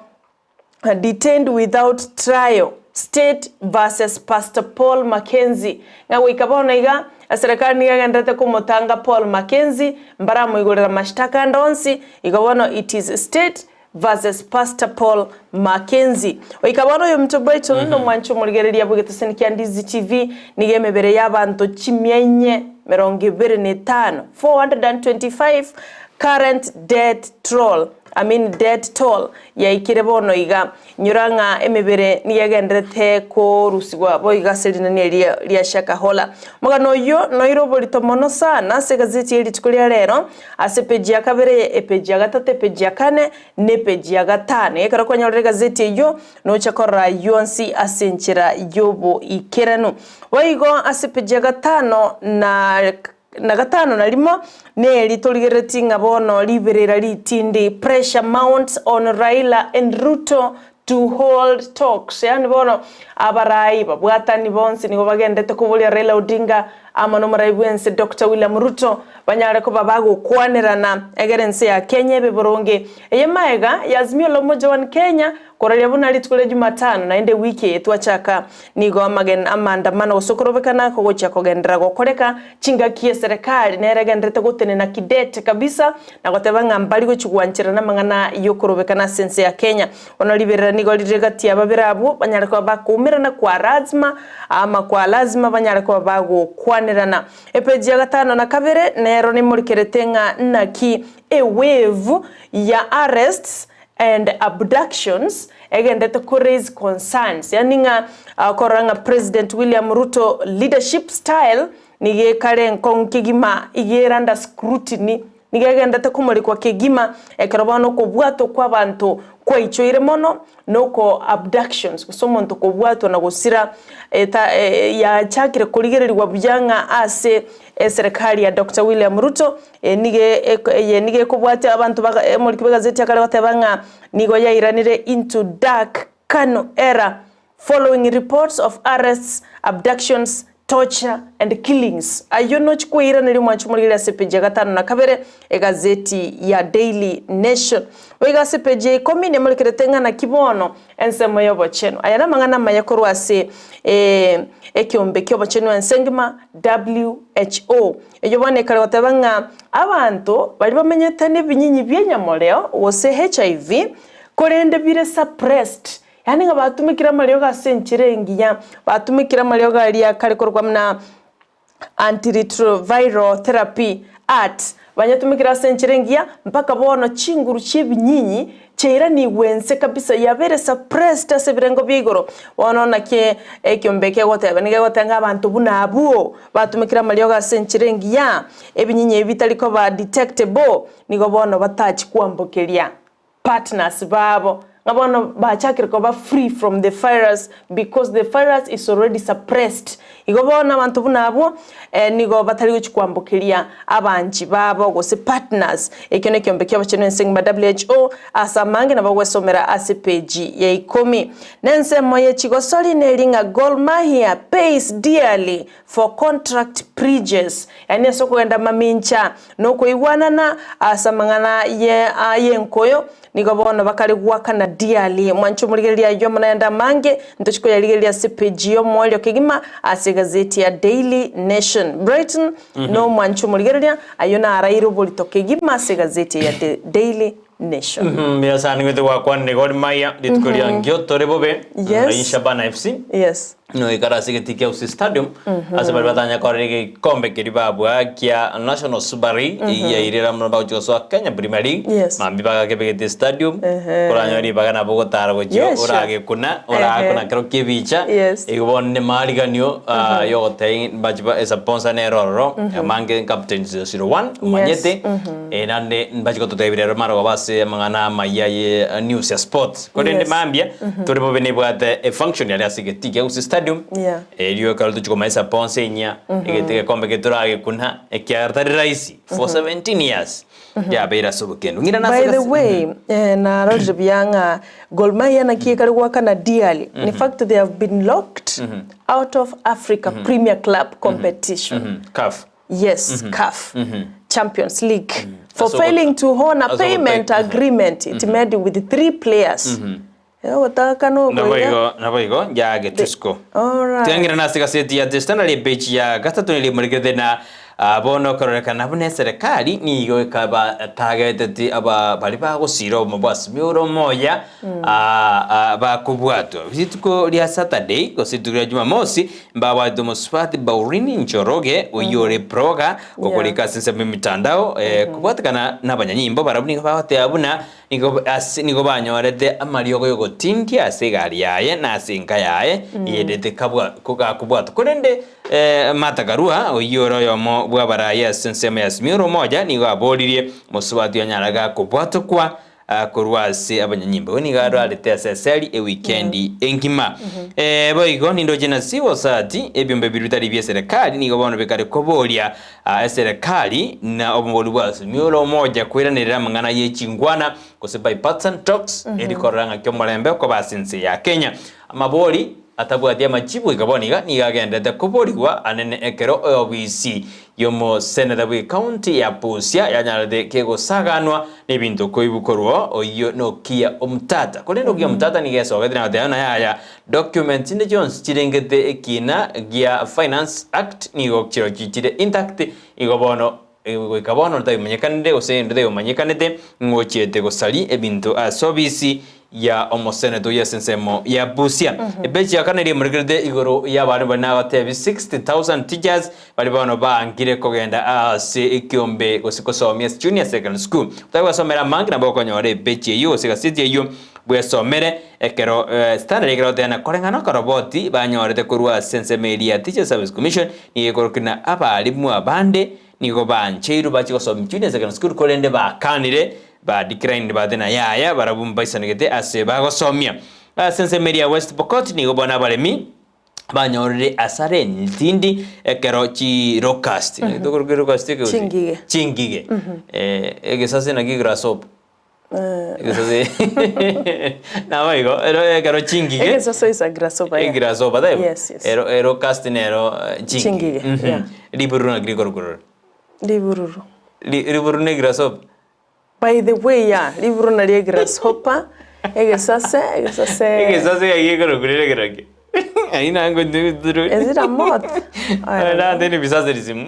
Detained without trial, State versus Pastor Paul Mackenzie. Ng'a goika bono iga, eserekari nigo egendererete komotanga Paul Mackenzie, mbaramoigorera mashtaka ande onsi, igo bono it is State versus Pastor Paul Mackenzie. Goika bono oyominto Brighton nomwancha omorigereria bw'egeteseni kia Ndizi TV, nigo emebere y'abanto chimia inye merongo ebere na etano, 425 current death troll. I mean death toll yaikire bono iga. Inyora ng'a emebere nigo egenderete korusigwa boigo ase rinani erio ria Shakahola. Omogano oyio noire oborito mono sana ase egazeti ye rituko ria rero, ase epeji ya kabere, epeji ya gatato, epeji ya kane, na epeji ya gatano. Ekero kwanyorire egazeti eyio, noche korora ayio onsi ase enchera y'oboikeranu. Boigo ase epeji ya gatano na na gatano na rimo, neri torigereretie ng'a bono riberera ritindi, pressure mounts on Raila and Ruto to hold talks, yaani bono abarai babwatani bonsi nigo bagendete koboria Raila Odinga amo nomorai bwense Doctor William Ruto banyare koba bagokwanerana egere ense ya Kenya ebe boronge. Eye maega ya Azimio la Umoja One Kenya Koraria buna rituko ria Jumatano, naende ewiki eye twachaka, nigo amagena amaandamano gose okorobekana kogochia kogenderera gokoreka, chingaki eserekari nere egendererete gotenena kidete kabisa na goteba ng'a mbari gochia gwancherana amang'ana yokorobekana ase ense ya Kenya. Bono riberera nigo rire gati ya babere abwo banyare koba bakoumerana kwa lazima ama kwa lazima banyare koba bagokwanerana. Epeji ya gatano na kabere nero nemorikerete ng'a naki ewave ya arrests and abductions egendete ko raise concerns yaani ng'a okorora ng'a President William Ruto leadership style nigo ekare enkong'u kegima iga ere under scrutiny nigo egendete komorikwa kegima ekero bono okobwatwa kwa abanto kwaichoire mono na oko abductions gose omonto kobwatwa na gosira eta yachakire korigereriwa buya ng'a ase eserekari ya Doctor William Ruto Nigo eye nigo ekobwatia abanto ba omoriki bw'egazeti akare goteba ng'a nigo yairanire into dark Kanu era following reports of arrests, abductions, torture and killings. Ayio nochi kweiraneria omwanchi omorigereria ase epeji ya gatano na kabere egazeti ya Daily Nation. Boigo ase epeji ya ikomi nemorekerete ng'a naki bono ensemo y'obochenu. Aya namang'ana amaya korwa ase ekeombe ki'obochenu ense engima WHO. Eyio bono ekare goteba ng'a abanto baria bamenyete nebinyinyi bi'enyamoreo gose HIV korende bire suppressed, yaani ng'a batumekire amariogo ase enchera engiya, batumekire amariogo aria akare korokwa buna antiretroviral therapy, art, banyatumekire ase enchera engiya mpaka bono chinguru chi'ebinyinyi Chiairanigwe ense kabisa, yabeire suppressed ase ebirengo bia igoro. Bono naki ekiombe eke egoteba? Nigo egoteba ng'a abanto buna abwo batumekire amariogo ase enchera engiya, ebinyinyi ebi bitari koba detectable, nigo bono batachi kwambokeria partners babo, ng'a bono bachakire koba free from the virus because the virus is already suppressed. Igo bono abanto buna abwo nigo batari gochia kwambokeria abanchi babo gose partners. Ekio nekiombe ki'abachenu ense engima WHO ase amange nabo ogwesomera ase epeji ya ikomi. Nensemo ye chigosori neri ng'a Gor Mahia pays dearly for contract breaches, yaani ase okogenda mamincha nokoigwanana ase amang'ana ye ayenkoyo Nigo bono bakare goakana dearly. Mwanche omorigereria ayio amo nayande amange, ntochi koyarigereria ase epeji y'omoerio kegima ase egazeti ya Daily Nation. Brighton nomwanche omorigereria, ayio naraire oborito kegima ase egazeti eye ya Daily Nation. Mbuya sana nigo togwakwanire Gor Mahia rituko ria nkio tore bobe Yes. Shabana FC Yes. Noikare ase egetii kia Gusii Stadium ase baria batanya korera egekombe keria babua kia National Super League eyio yairire amo bagochia gosoa Kenya Premier League Yes. mambia bagakebegete stadium koranyore ribaga nabo ogotara gochia Yes, sure. oragekuna orakuna kero kia ebicha Yes. igo bono nemariganio yogotebia mbache ba esponsa nere ororo amange captain 001 omanyete naende mbache gototebia rero marogoba ase amang'ana amaya ye news ya sports. Korende Yes. mambia tore bobe nebwate efunction yaria ase egetii kia Gusii Stadium Yeah. erio ekero tochia komaisa ponse enyia egete egekombe keria toragekuna ekiagera tari rahisi for 17 years yabeire ase obokendu. Ng'ina nase By the gasi- way, eh, narorire buya ng'a Gor Mahia naki ekare goakana dearly. In fact, they have been locked out of Africa Premier Club competition. CAF. Yes, CAF Champions League for Ase ogo- failing to honor ase ogo- payment agreement it made with three players. Eh, ogotaka Nabo nokoiga. igo nabo igo yage Tusko. Alright. Tiang'ira nase gaseti ya The Standard epage ya gatato nigo emorikete na Bono okororekana buna eserekari nigo ekabatageti aba baria bagosira obomo bwa Simioro omoya bakobwatwa. Rituko ria Saturday gose rituko ria Jumamosi mbabwatete omosubati Baurini Njoroge oyio ore blogger okorika ase ensemo y'emitandao kobwatekana nabanyanyimbo barabwo nigo bagoteba buna Nigo ase nigo banyorete amariogo y'ogotindia ase egari yaye na ase enka yaye eyendete kabwa gakobwatwa. Korende Martha Karua, oyio ore oyomo bw'abarai ase ensemo ya Simioro Umoja, nigo aboririe mosubati onyare gakobwatokwa korwa ase abanyanyimbo. Igo nigo arwarete ase eseri ewikendi engima. Boigo nindoche na Siwosati, ebiombe biria bitari bi'eserekari nigo bono bikare koboria Eserekari na obongori bwa Azimio Umoja koiranerera amang'ana ye chingwana gose bipartisan talks eri korora ng'aki omorembe okoba ase ense ya Kenya. Amabori atabwati amachibu goika bono iga nigo agenderete koborigwa anene ekero eobisi y'omoseneta bwe county ya Busia yanyarete kegosaganwa nebinto koibu korwa oyio Nokia Omtata. Korende Okiya Omtata nigo esogete na goteba ng'a yaya Documents chinde chionsi chirengete ekina gia Finance Act nigo chirochio chire intact, igo bono goika bono ntabimanyekanete gose ende taibomanyekanete ng'ochiete gosaria ebinto ase obisi ya omoseneta oyio ase ensemo ya Busia. Epeji ya kane riamorekerete igoro y'abanto baria nagotebi 60,000 teachers baria bono baangire kogenda ase ekiombe gose kosomia ase junior secondary school. Otari gwesomera amange nabo okonyora epeji eyio gose egaseti eyio Bwesomere ekero Standard ekero goteba koreng'ana okoroboti banyorete korwa ase ensemo eria ya Teachers Service Commission nigo ekorokia ng'a abalimu abande nigo bancheirwe bachie gosoma Junior Secondary School korende bakanire ba declined bagoteba ng'a yaya barabwo mbaisanegete ase bagosomia. Ase ensemo eria ya West Pokot nigo bono abaremi banyorire asara entindi ekero chilocust tokoroka elocust ekegusii? Chingige. Chingige egesase naki grasshopper. Naboigo, ero ekero chingige Egesoso is a grasshopper, yeah. egrasshopper taibo? Yes, yes. Ero ero cast nero chingige. Chingige, Mhm. yeah. Ribururu naki rikorwa Ribururu. Ribururu ne grasshopper? By the way, yeah, ribururu nario egrasshopper, egesase, egesase. Egesase gaki gekorwa rire kerokio. Aye nango Is it a moth? I don't know. Nante ni bisase risimu.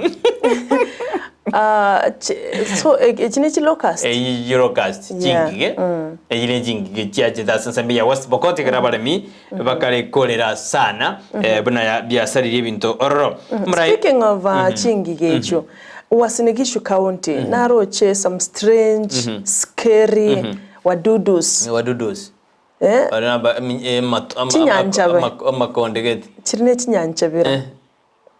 Ah, chi- so echi ne chilocust? Eyi locust Yeah, chingige eyi ne chingige chiachete ase ensemo ya West Pokot ekero abaremi bakare korera sana buna ya biasaririe ebinto ororo. Morai- Speaking of chingige echio, Uasin Gishu County naroche some strange, scary wadudus. Wadudus. Eh, Bare naba emi- emato- ama- Chinyanchabe. ama- amakonde gete. Chiri ne chinyanchabera. Eh.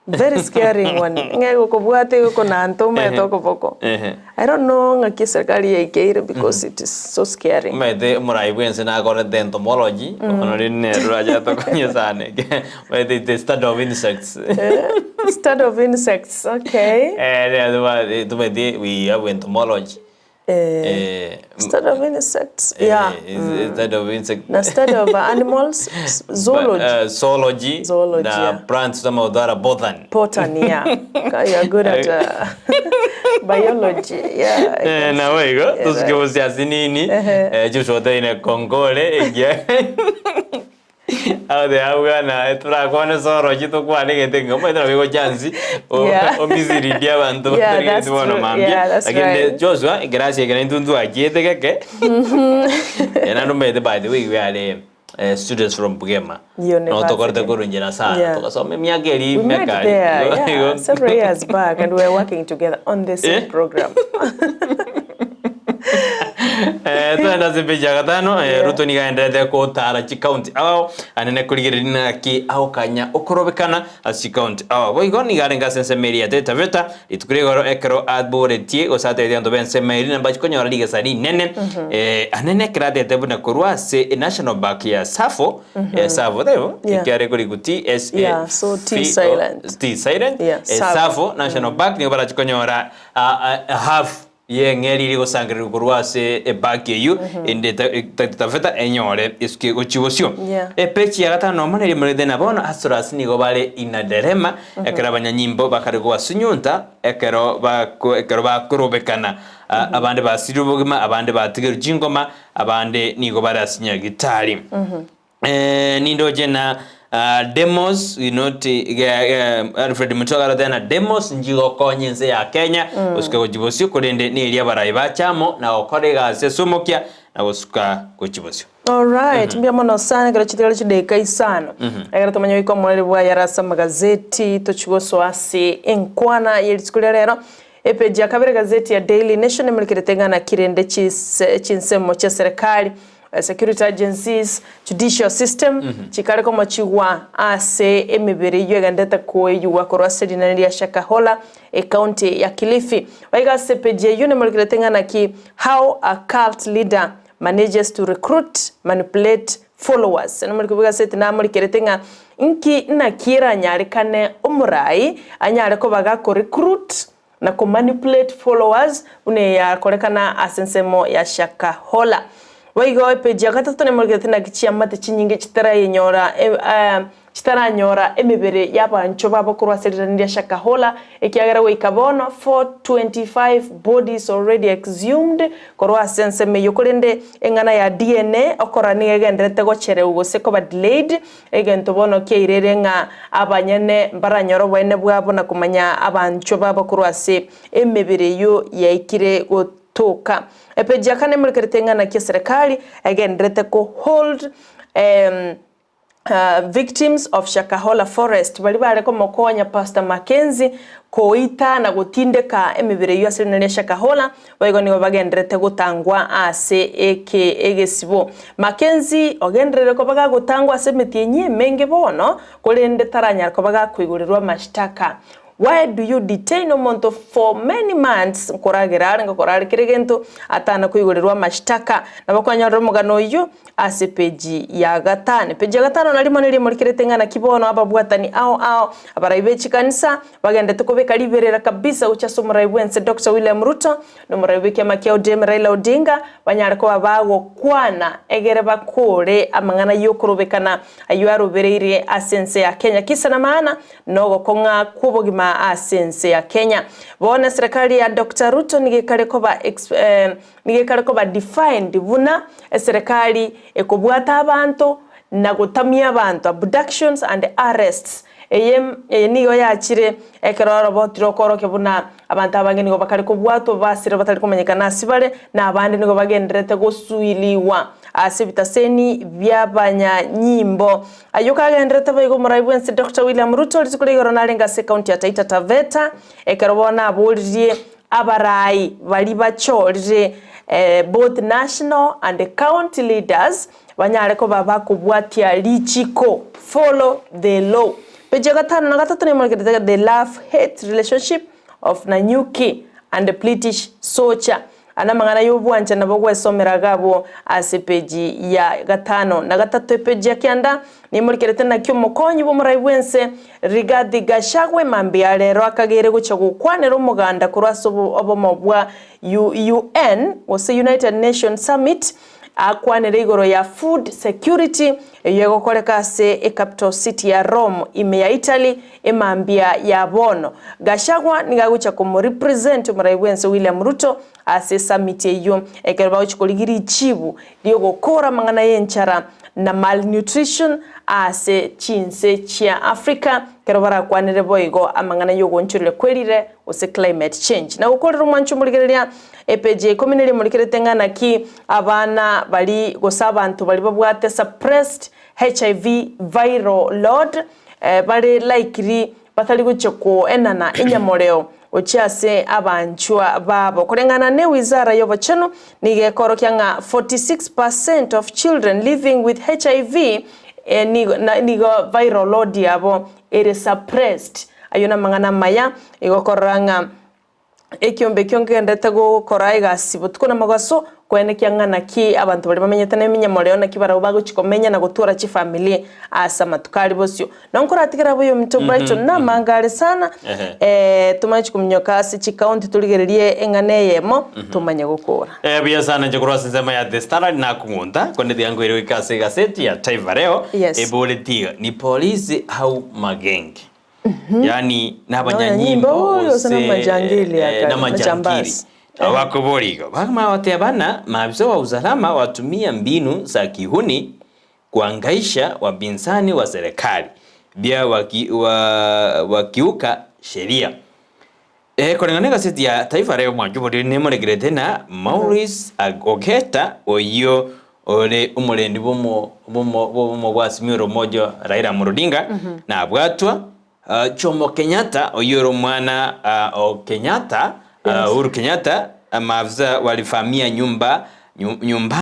Very scaring one. Ng'a egokobwata egokonanta omanyete Ehe. okoboko. Ehe. I don't know ng'aki eserikari yaikeire because it is so scaring. Omanyete omorai bwense nakorete entomology, bono rende nere orache atokonye sana eke. Omanyete the study of insects. Study of insects, okay. Eh, nere tomanyete we have entomology. Eh, study of insects, yeah. Study of insect. Na study of animals, zoology. Zoology, Zoology, na yeah. plants tamaudhara botany. Botany, yeah. You're good at biology, yeah. I can Nabo igo Yeah, tosuke bosi ase nini chisoteine kongole ekia Agotebi bwana torakwane sorochi tokwane egento eke omanyete nabo egochance omislead abanto Yeah, batarigeti that's bono true. mambia. Yeah, that's Lakini right. Joshua ekerasi eke naintwe ntwachiete geke naende omanyete by the way we are students from Bugema. University. Nabo tokorete korwa inchera sana togasoma emiaka eria We met emeka there, aria. yeah, several years back and we were working together on the same Eh? program. Togende ase epeji ya gatano, Ruto nigo aenderete gotara chikaunti ao anene korigereria naki agokanya okorobekana ase chikaunti ao. Boigo nigo arenge ase ensemo eria ya Taita Taveta rituko ria igoro ekero aboretie gose atebetie abanto b'ensemo eria nabachie konyora rigesa rinene anene ekero atete buna korwa ase enational bank ya Safo, Safo taibo? Yeah. Ekiare korikwa T S A Yeah, so T V O silent. T silent. Yeah, Safo. Safo National Bank nigo barachie konyora half Y'eng'eria eria egosangererigwa korwa ase ebaki eyio, ende etafeta enyore esuke gochia bosio. Yeah. Epeji ya gatano nomo neria emorete na bono Asurasi nigo bare inaderema, ekero abanyanyimbo bakare kobasunyunta, ekero bako ekero bakorobekana. Abande basirire obogima, abande batigerwe chingoma, abande nigo bare ase nyagitari. Nindoche na Demos we not Alfred Mutua aroteba ng'a demos nchigokonya ense ya Kenya gosuka gochia bosio korende neria abarai bache amo na gokora egasi ase omokia na gosuka gochia bosio. Alright, mbuya mono sana ekero chitigare chidakika isano. Ekero tomanye goika omoreri bwaye are ase amagazeti tochia gosoa ase enkwana ye rituko ria rero. Epeji ya kabere egazeti ya Daily Nation emorikerete ng'a naki rende chise chinsemo chia serikali, security agencies, judicial system chikare komochigwa ase emebere eyio egenderete koeyigwa korwa ase rinani ria Shakahola ecounty ya Kilifi. Baiga ase epeji eyio nemorikerete ng'a naki how a cult leader manages to recruit, manipulate followers. Nomoriko bw'egaseti namorikerete ng'a nki naki eranyarekane omorai anyare koba gako recruit na ko manipulate followers buna eyakorekana ase ensemo ya Shakahola. Boigo epeji ya gatato nemorikerete naki chiamate chinyinge chitarayenyora chitaranyora emebere y'abanchwa babo korwa ase rirani ria Shakahola, ekiagera goika bono 425 bodies already exhumed korwa ase ensemo eyio, korende eng'ana ya DNA okorora nigo egendererete gochereu gose koba delayed, egento bono kiairere ng'a abanyene mbaranyore oboene bwabo na komanya abanchwa babo korwa ase emebere eyio yaikire gotoka. Epeji ya kane emorekerete eng'ana ki eserekari egendererete ko hold Victims of Shakahola Forest baria bare komokonya Pastor Mackenzie koita na gotindeka emebere eyio ase rina ria Shakahola, boigo nigo bagendererete gotangwa ase eke egesibo. Mackenzie ogenderere koba gagotangwa ase emetienyi emenge bono, korende taranyara koba gakoigorerwa amashtaka. Why do you detain omonto for many months nkoragera are ngokora are kera egento atana koigorerwa amashtaka? Nabo kwanyorire omogano oyio ase peji ya gatano. Epeji ya gatano narimo neria emorikerete ng'a naki bono ababwatani ao ao abarai be chikanisa bagendete kobeka riberera kabisa gochia ase omorai bwense Doctor William Ruto na omorai bw'ekiama kia ODM Raila Odinga banyare koba bagokwana egere bakore amang'ana yokorobekana ayio arobereirie ase ense ya Kenya kisa na maana nogokong'a kw'obogima ase ense ya Kenya. Bono eserekari ya Doctor Ruto nigo ekare koba nigo ekare koba defined buna eserekari ekobwata abanto na gotamia abanto, abductions and arrests. Eye eye nigo yachire ekero oroboti rokoorokia buna abanto abange nigo bakare kobwatwa basire batari komanyekana ase bare, na abande nigo bagendererete gosuiligwa ase ebitaseni bi'abanyanyimbo. Ayio kagendererete boigo omorai bw'ense Doctor William Ruto rituko ria igoro narenge ase ekaunti ya Taita Taveta ekero bono aboririe abarai baria bachorire both national and county leaders banyare koba bakobwatia richiko, follow the law. Page ya gatano na gatato nemorekerete the love hate relationship of Nanyuki and British soldier. Aya namang'ana y'obwanchani nabo gwesomera iga abwo ase epeji ya gatano na gatato epeji ya kianda nimorikerete naki omokonyi bw'omorai bw'ense Rigathi Gachagua mambia ya rero akagere gochia gokwanera omoganda korwa ase obomo bwa UN gose United Nations Summit Akwanire igoro ya food security eyio egokoreka ase ecapital city ya Rome ime ya Italy emambia ya bono. Gachagua nigo agochia komorepresent omorai bwense William Ruto ase esummit eyio ekero bagochia korigia richibu riogokora amang'ana y'enchara na malnutrition ase chinse chia Africa ekero barakwanere boigo amang'ana yogoonchoreria kwerire gose climate change. Na gokorera omwancho omorigereria Epeji ya ikomi neria emorikerete ng'a naki abana baria gose abanto baria babwate suppressed HIV viral load bare likely batari gochia koenana enyamoreo gochia ase abanchwa babo. Koreng'ana ne wizara y'obochenu nigo ekorokia ng'a 46% of children living with HIV nigo viral load yabo ere suppressed. Ayio namang'ana amaya igo korora ng'a Ekiombe ekio ngenderete gokora egasi botuko na mogaso, koenekia ng'a naki abanto baria bamenyete neminyamoreo naki barabwo bagochia komenya na gotwara chifamiri ase amatuko aria bosio. Nonye nkoratigere abwo oyominto Brighton namange are sana, tomanye chikominyoka ase chikaunti torigererie eng'ana eyemo tomanye gokora. Buya sana inche korwa ase ensemo ya The Standard nakong'unta, konde tiga nkoire goika ase egaseti ya Taifa Leo, eboretie iga, Ni polisi au magenge? Yaani nabanyanyimbo Nabanyanyimbo gose gose namajangili eh, akare, namajangili majambazi. Nabo bakobora igo bakamanya goteba bana maafisa wa usalama watumia mbinu za kihuni. kuangaisha wapinzani wa serikali bia waki, wa, wakiuka sheria. Eh, koreng'ana egaseti ya Taifa Leo mwanchubori nemorekerete na Maurice Ogeta oyio ore omorendi bw'omo bw'omo bw'obomo bwa Azimio la Umoja Raila Amolo Odinga nabwatwa. Jomo Kenyatta oyio ore omwana o Kenyatta, Uhuru Kenyatta, maafisa walivamia nyumba nyumbani.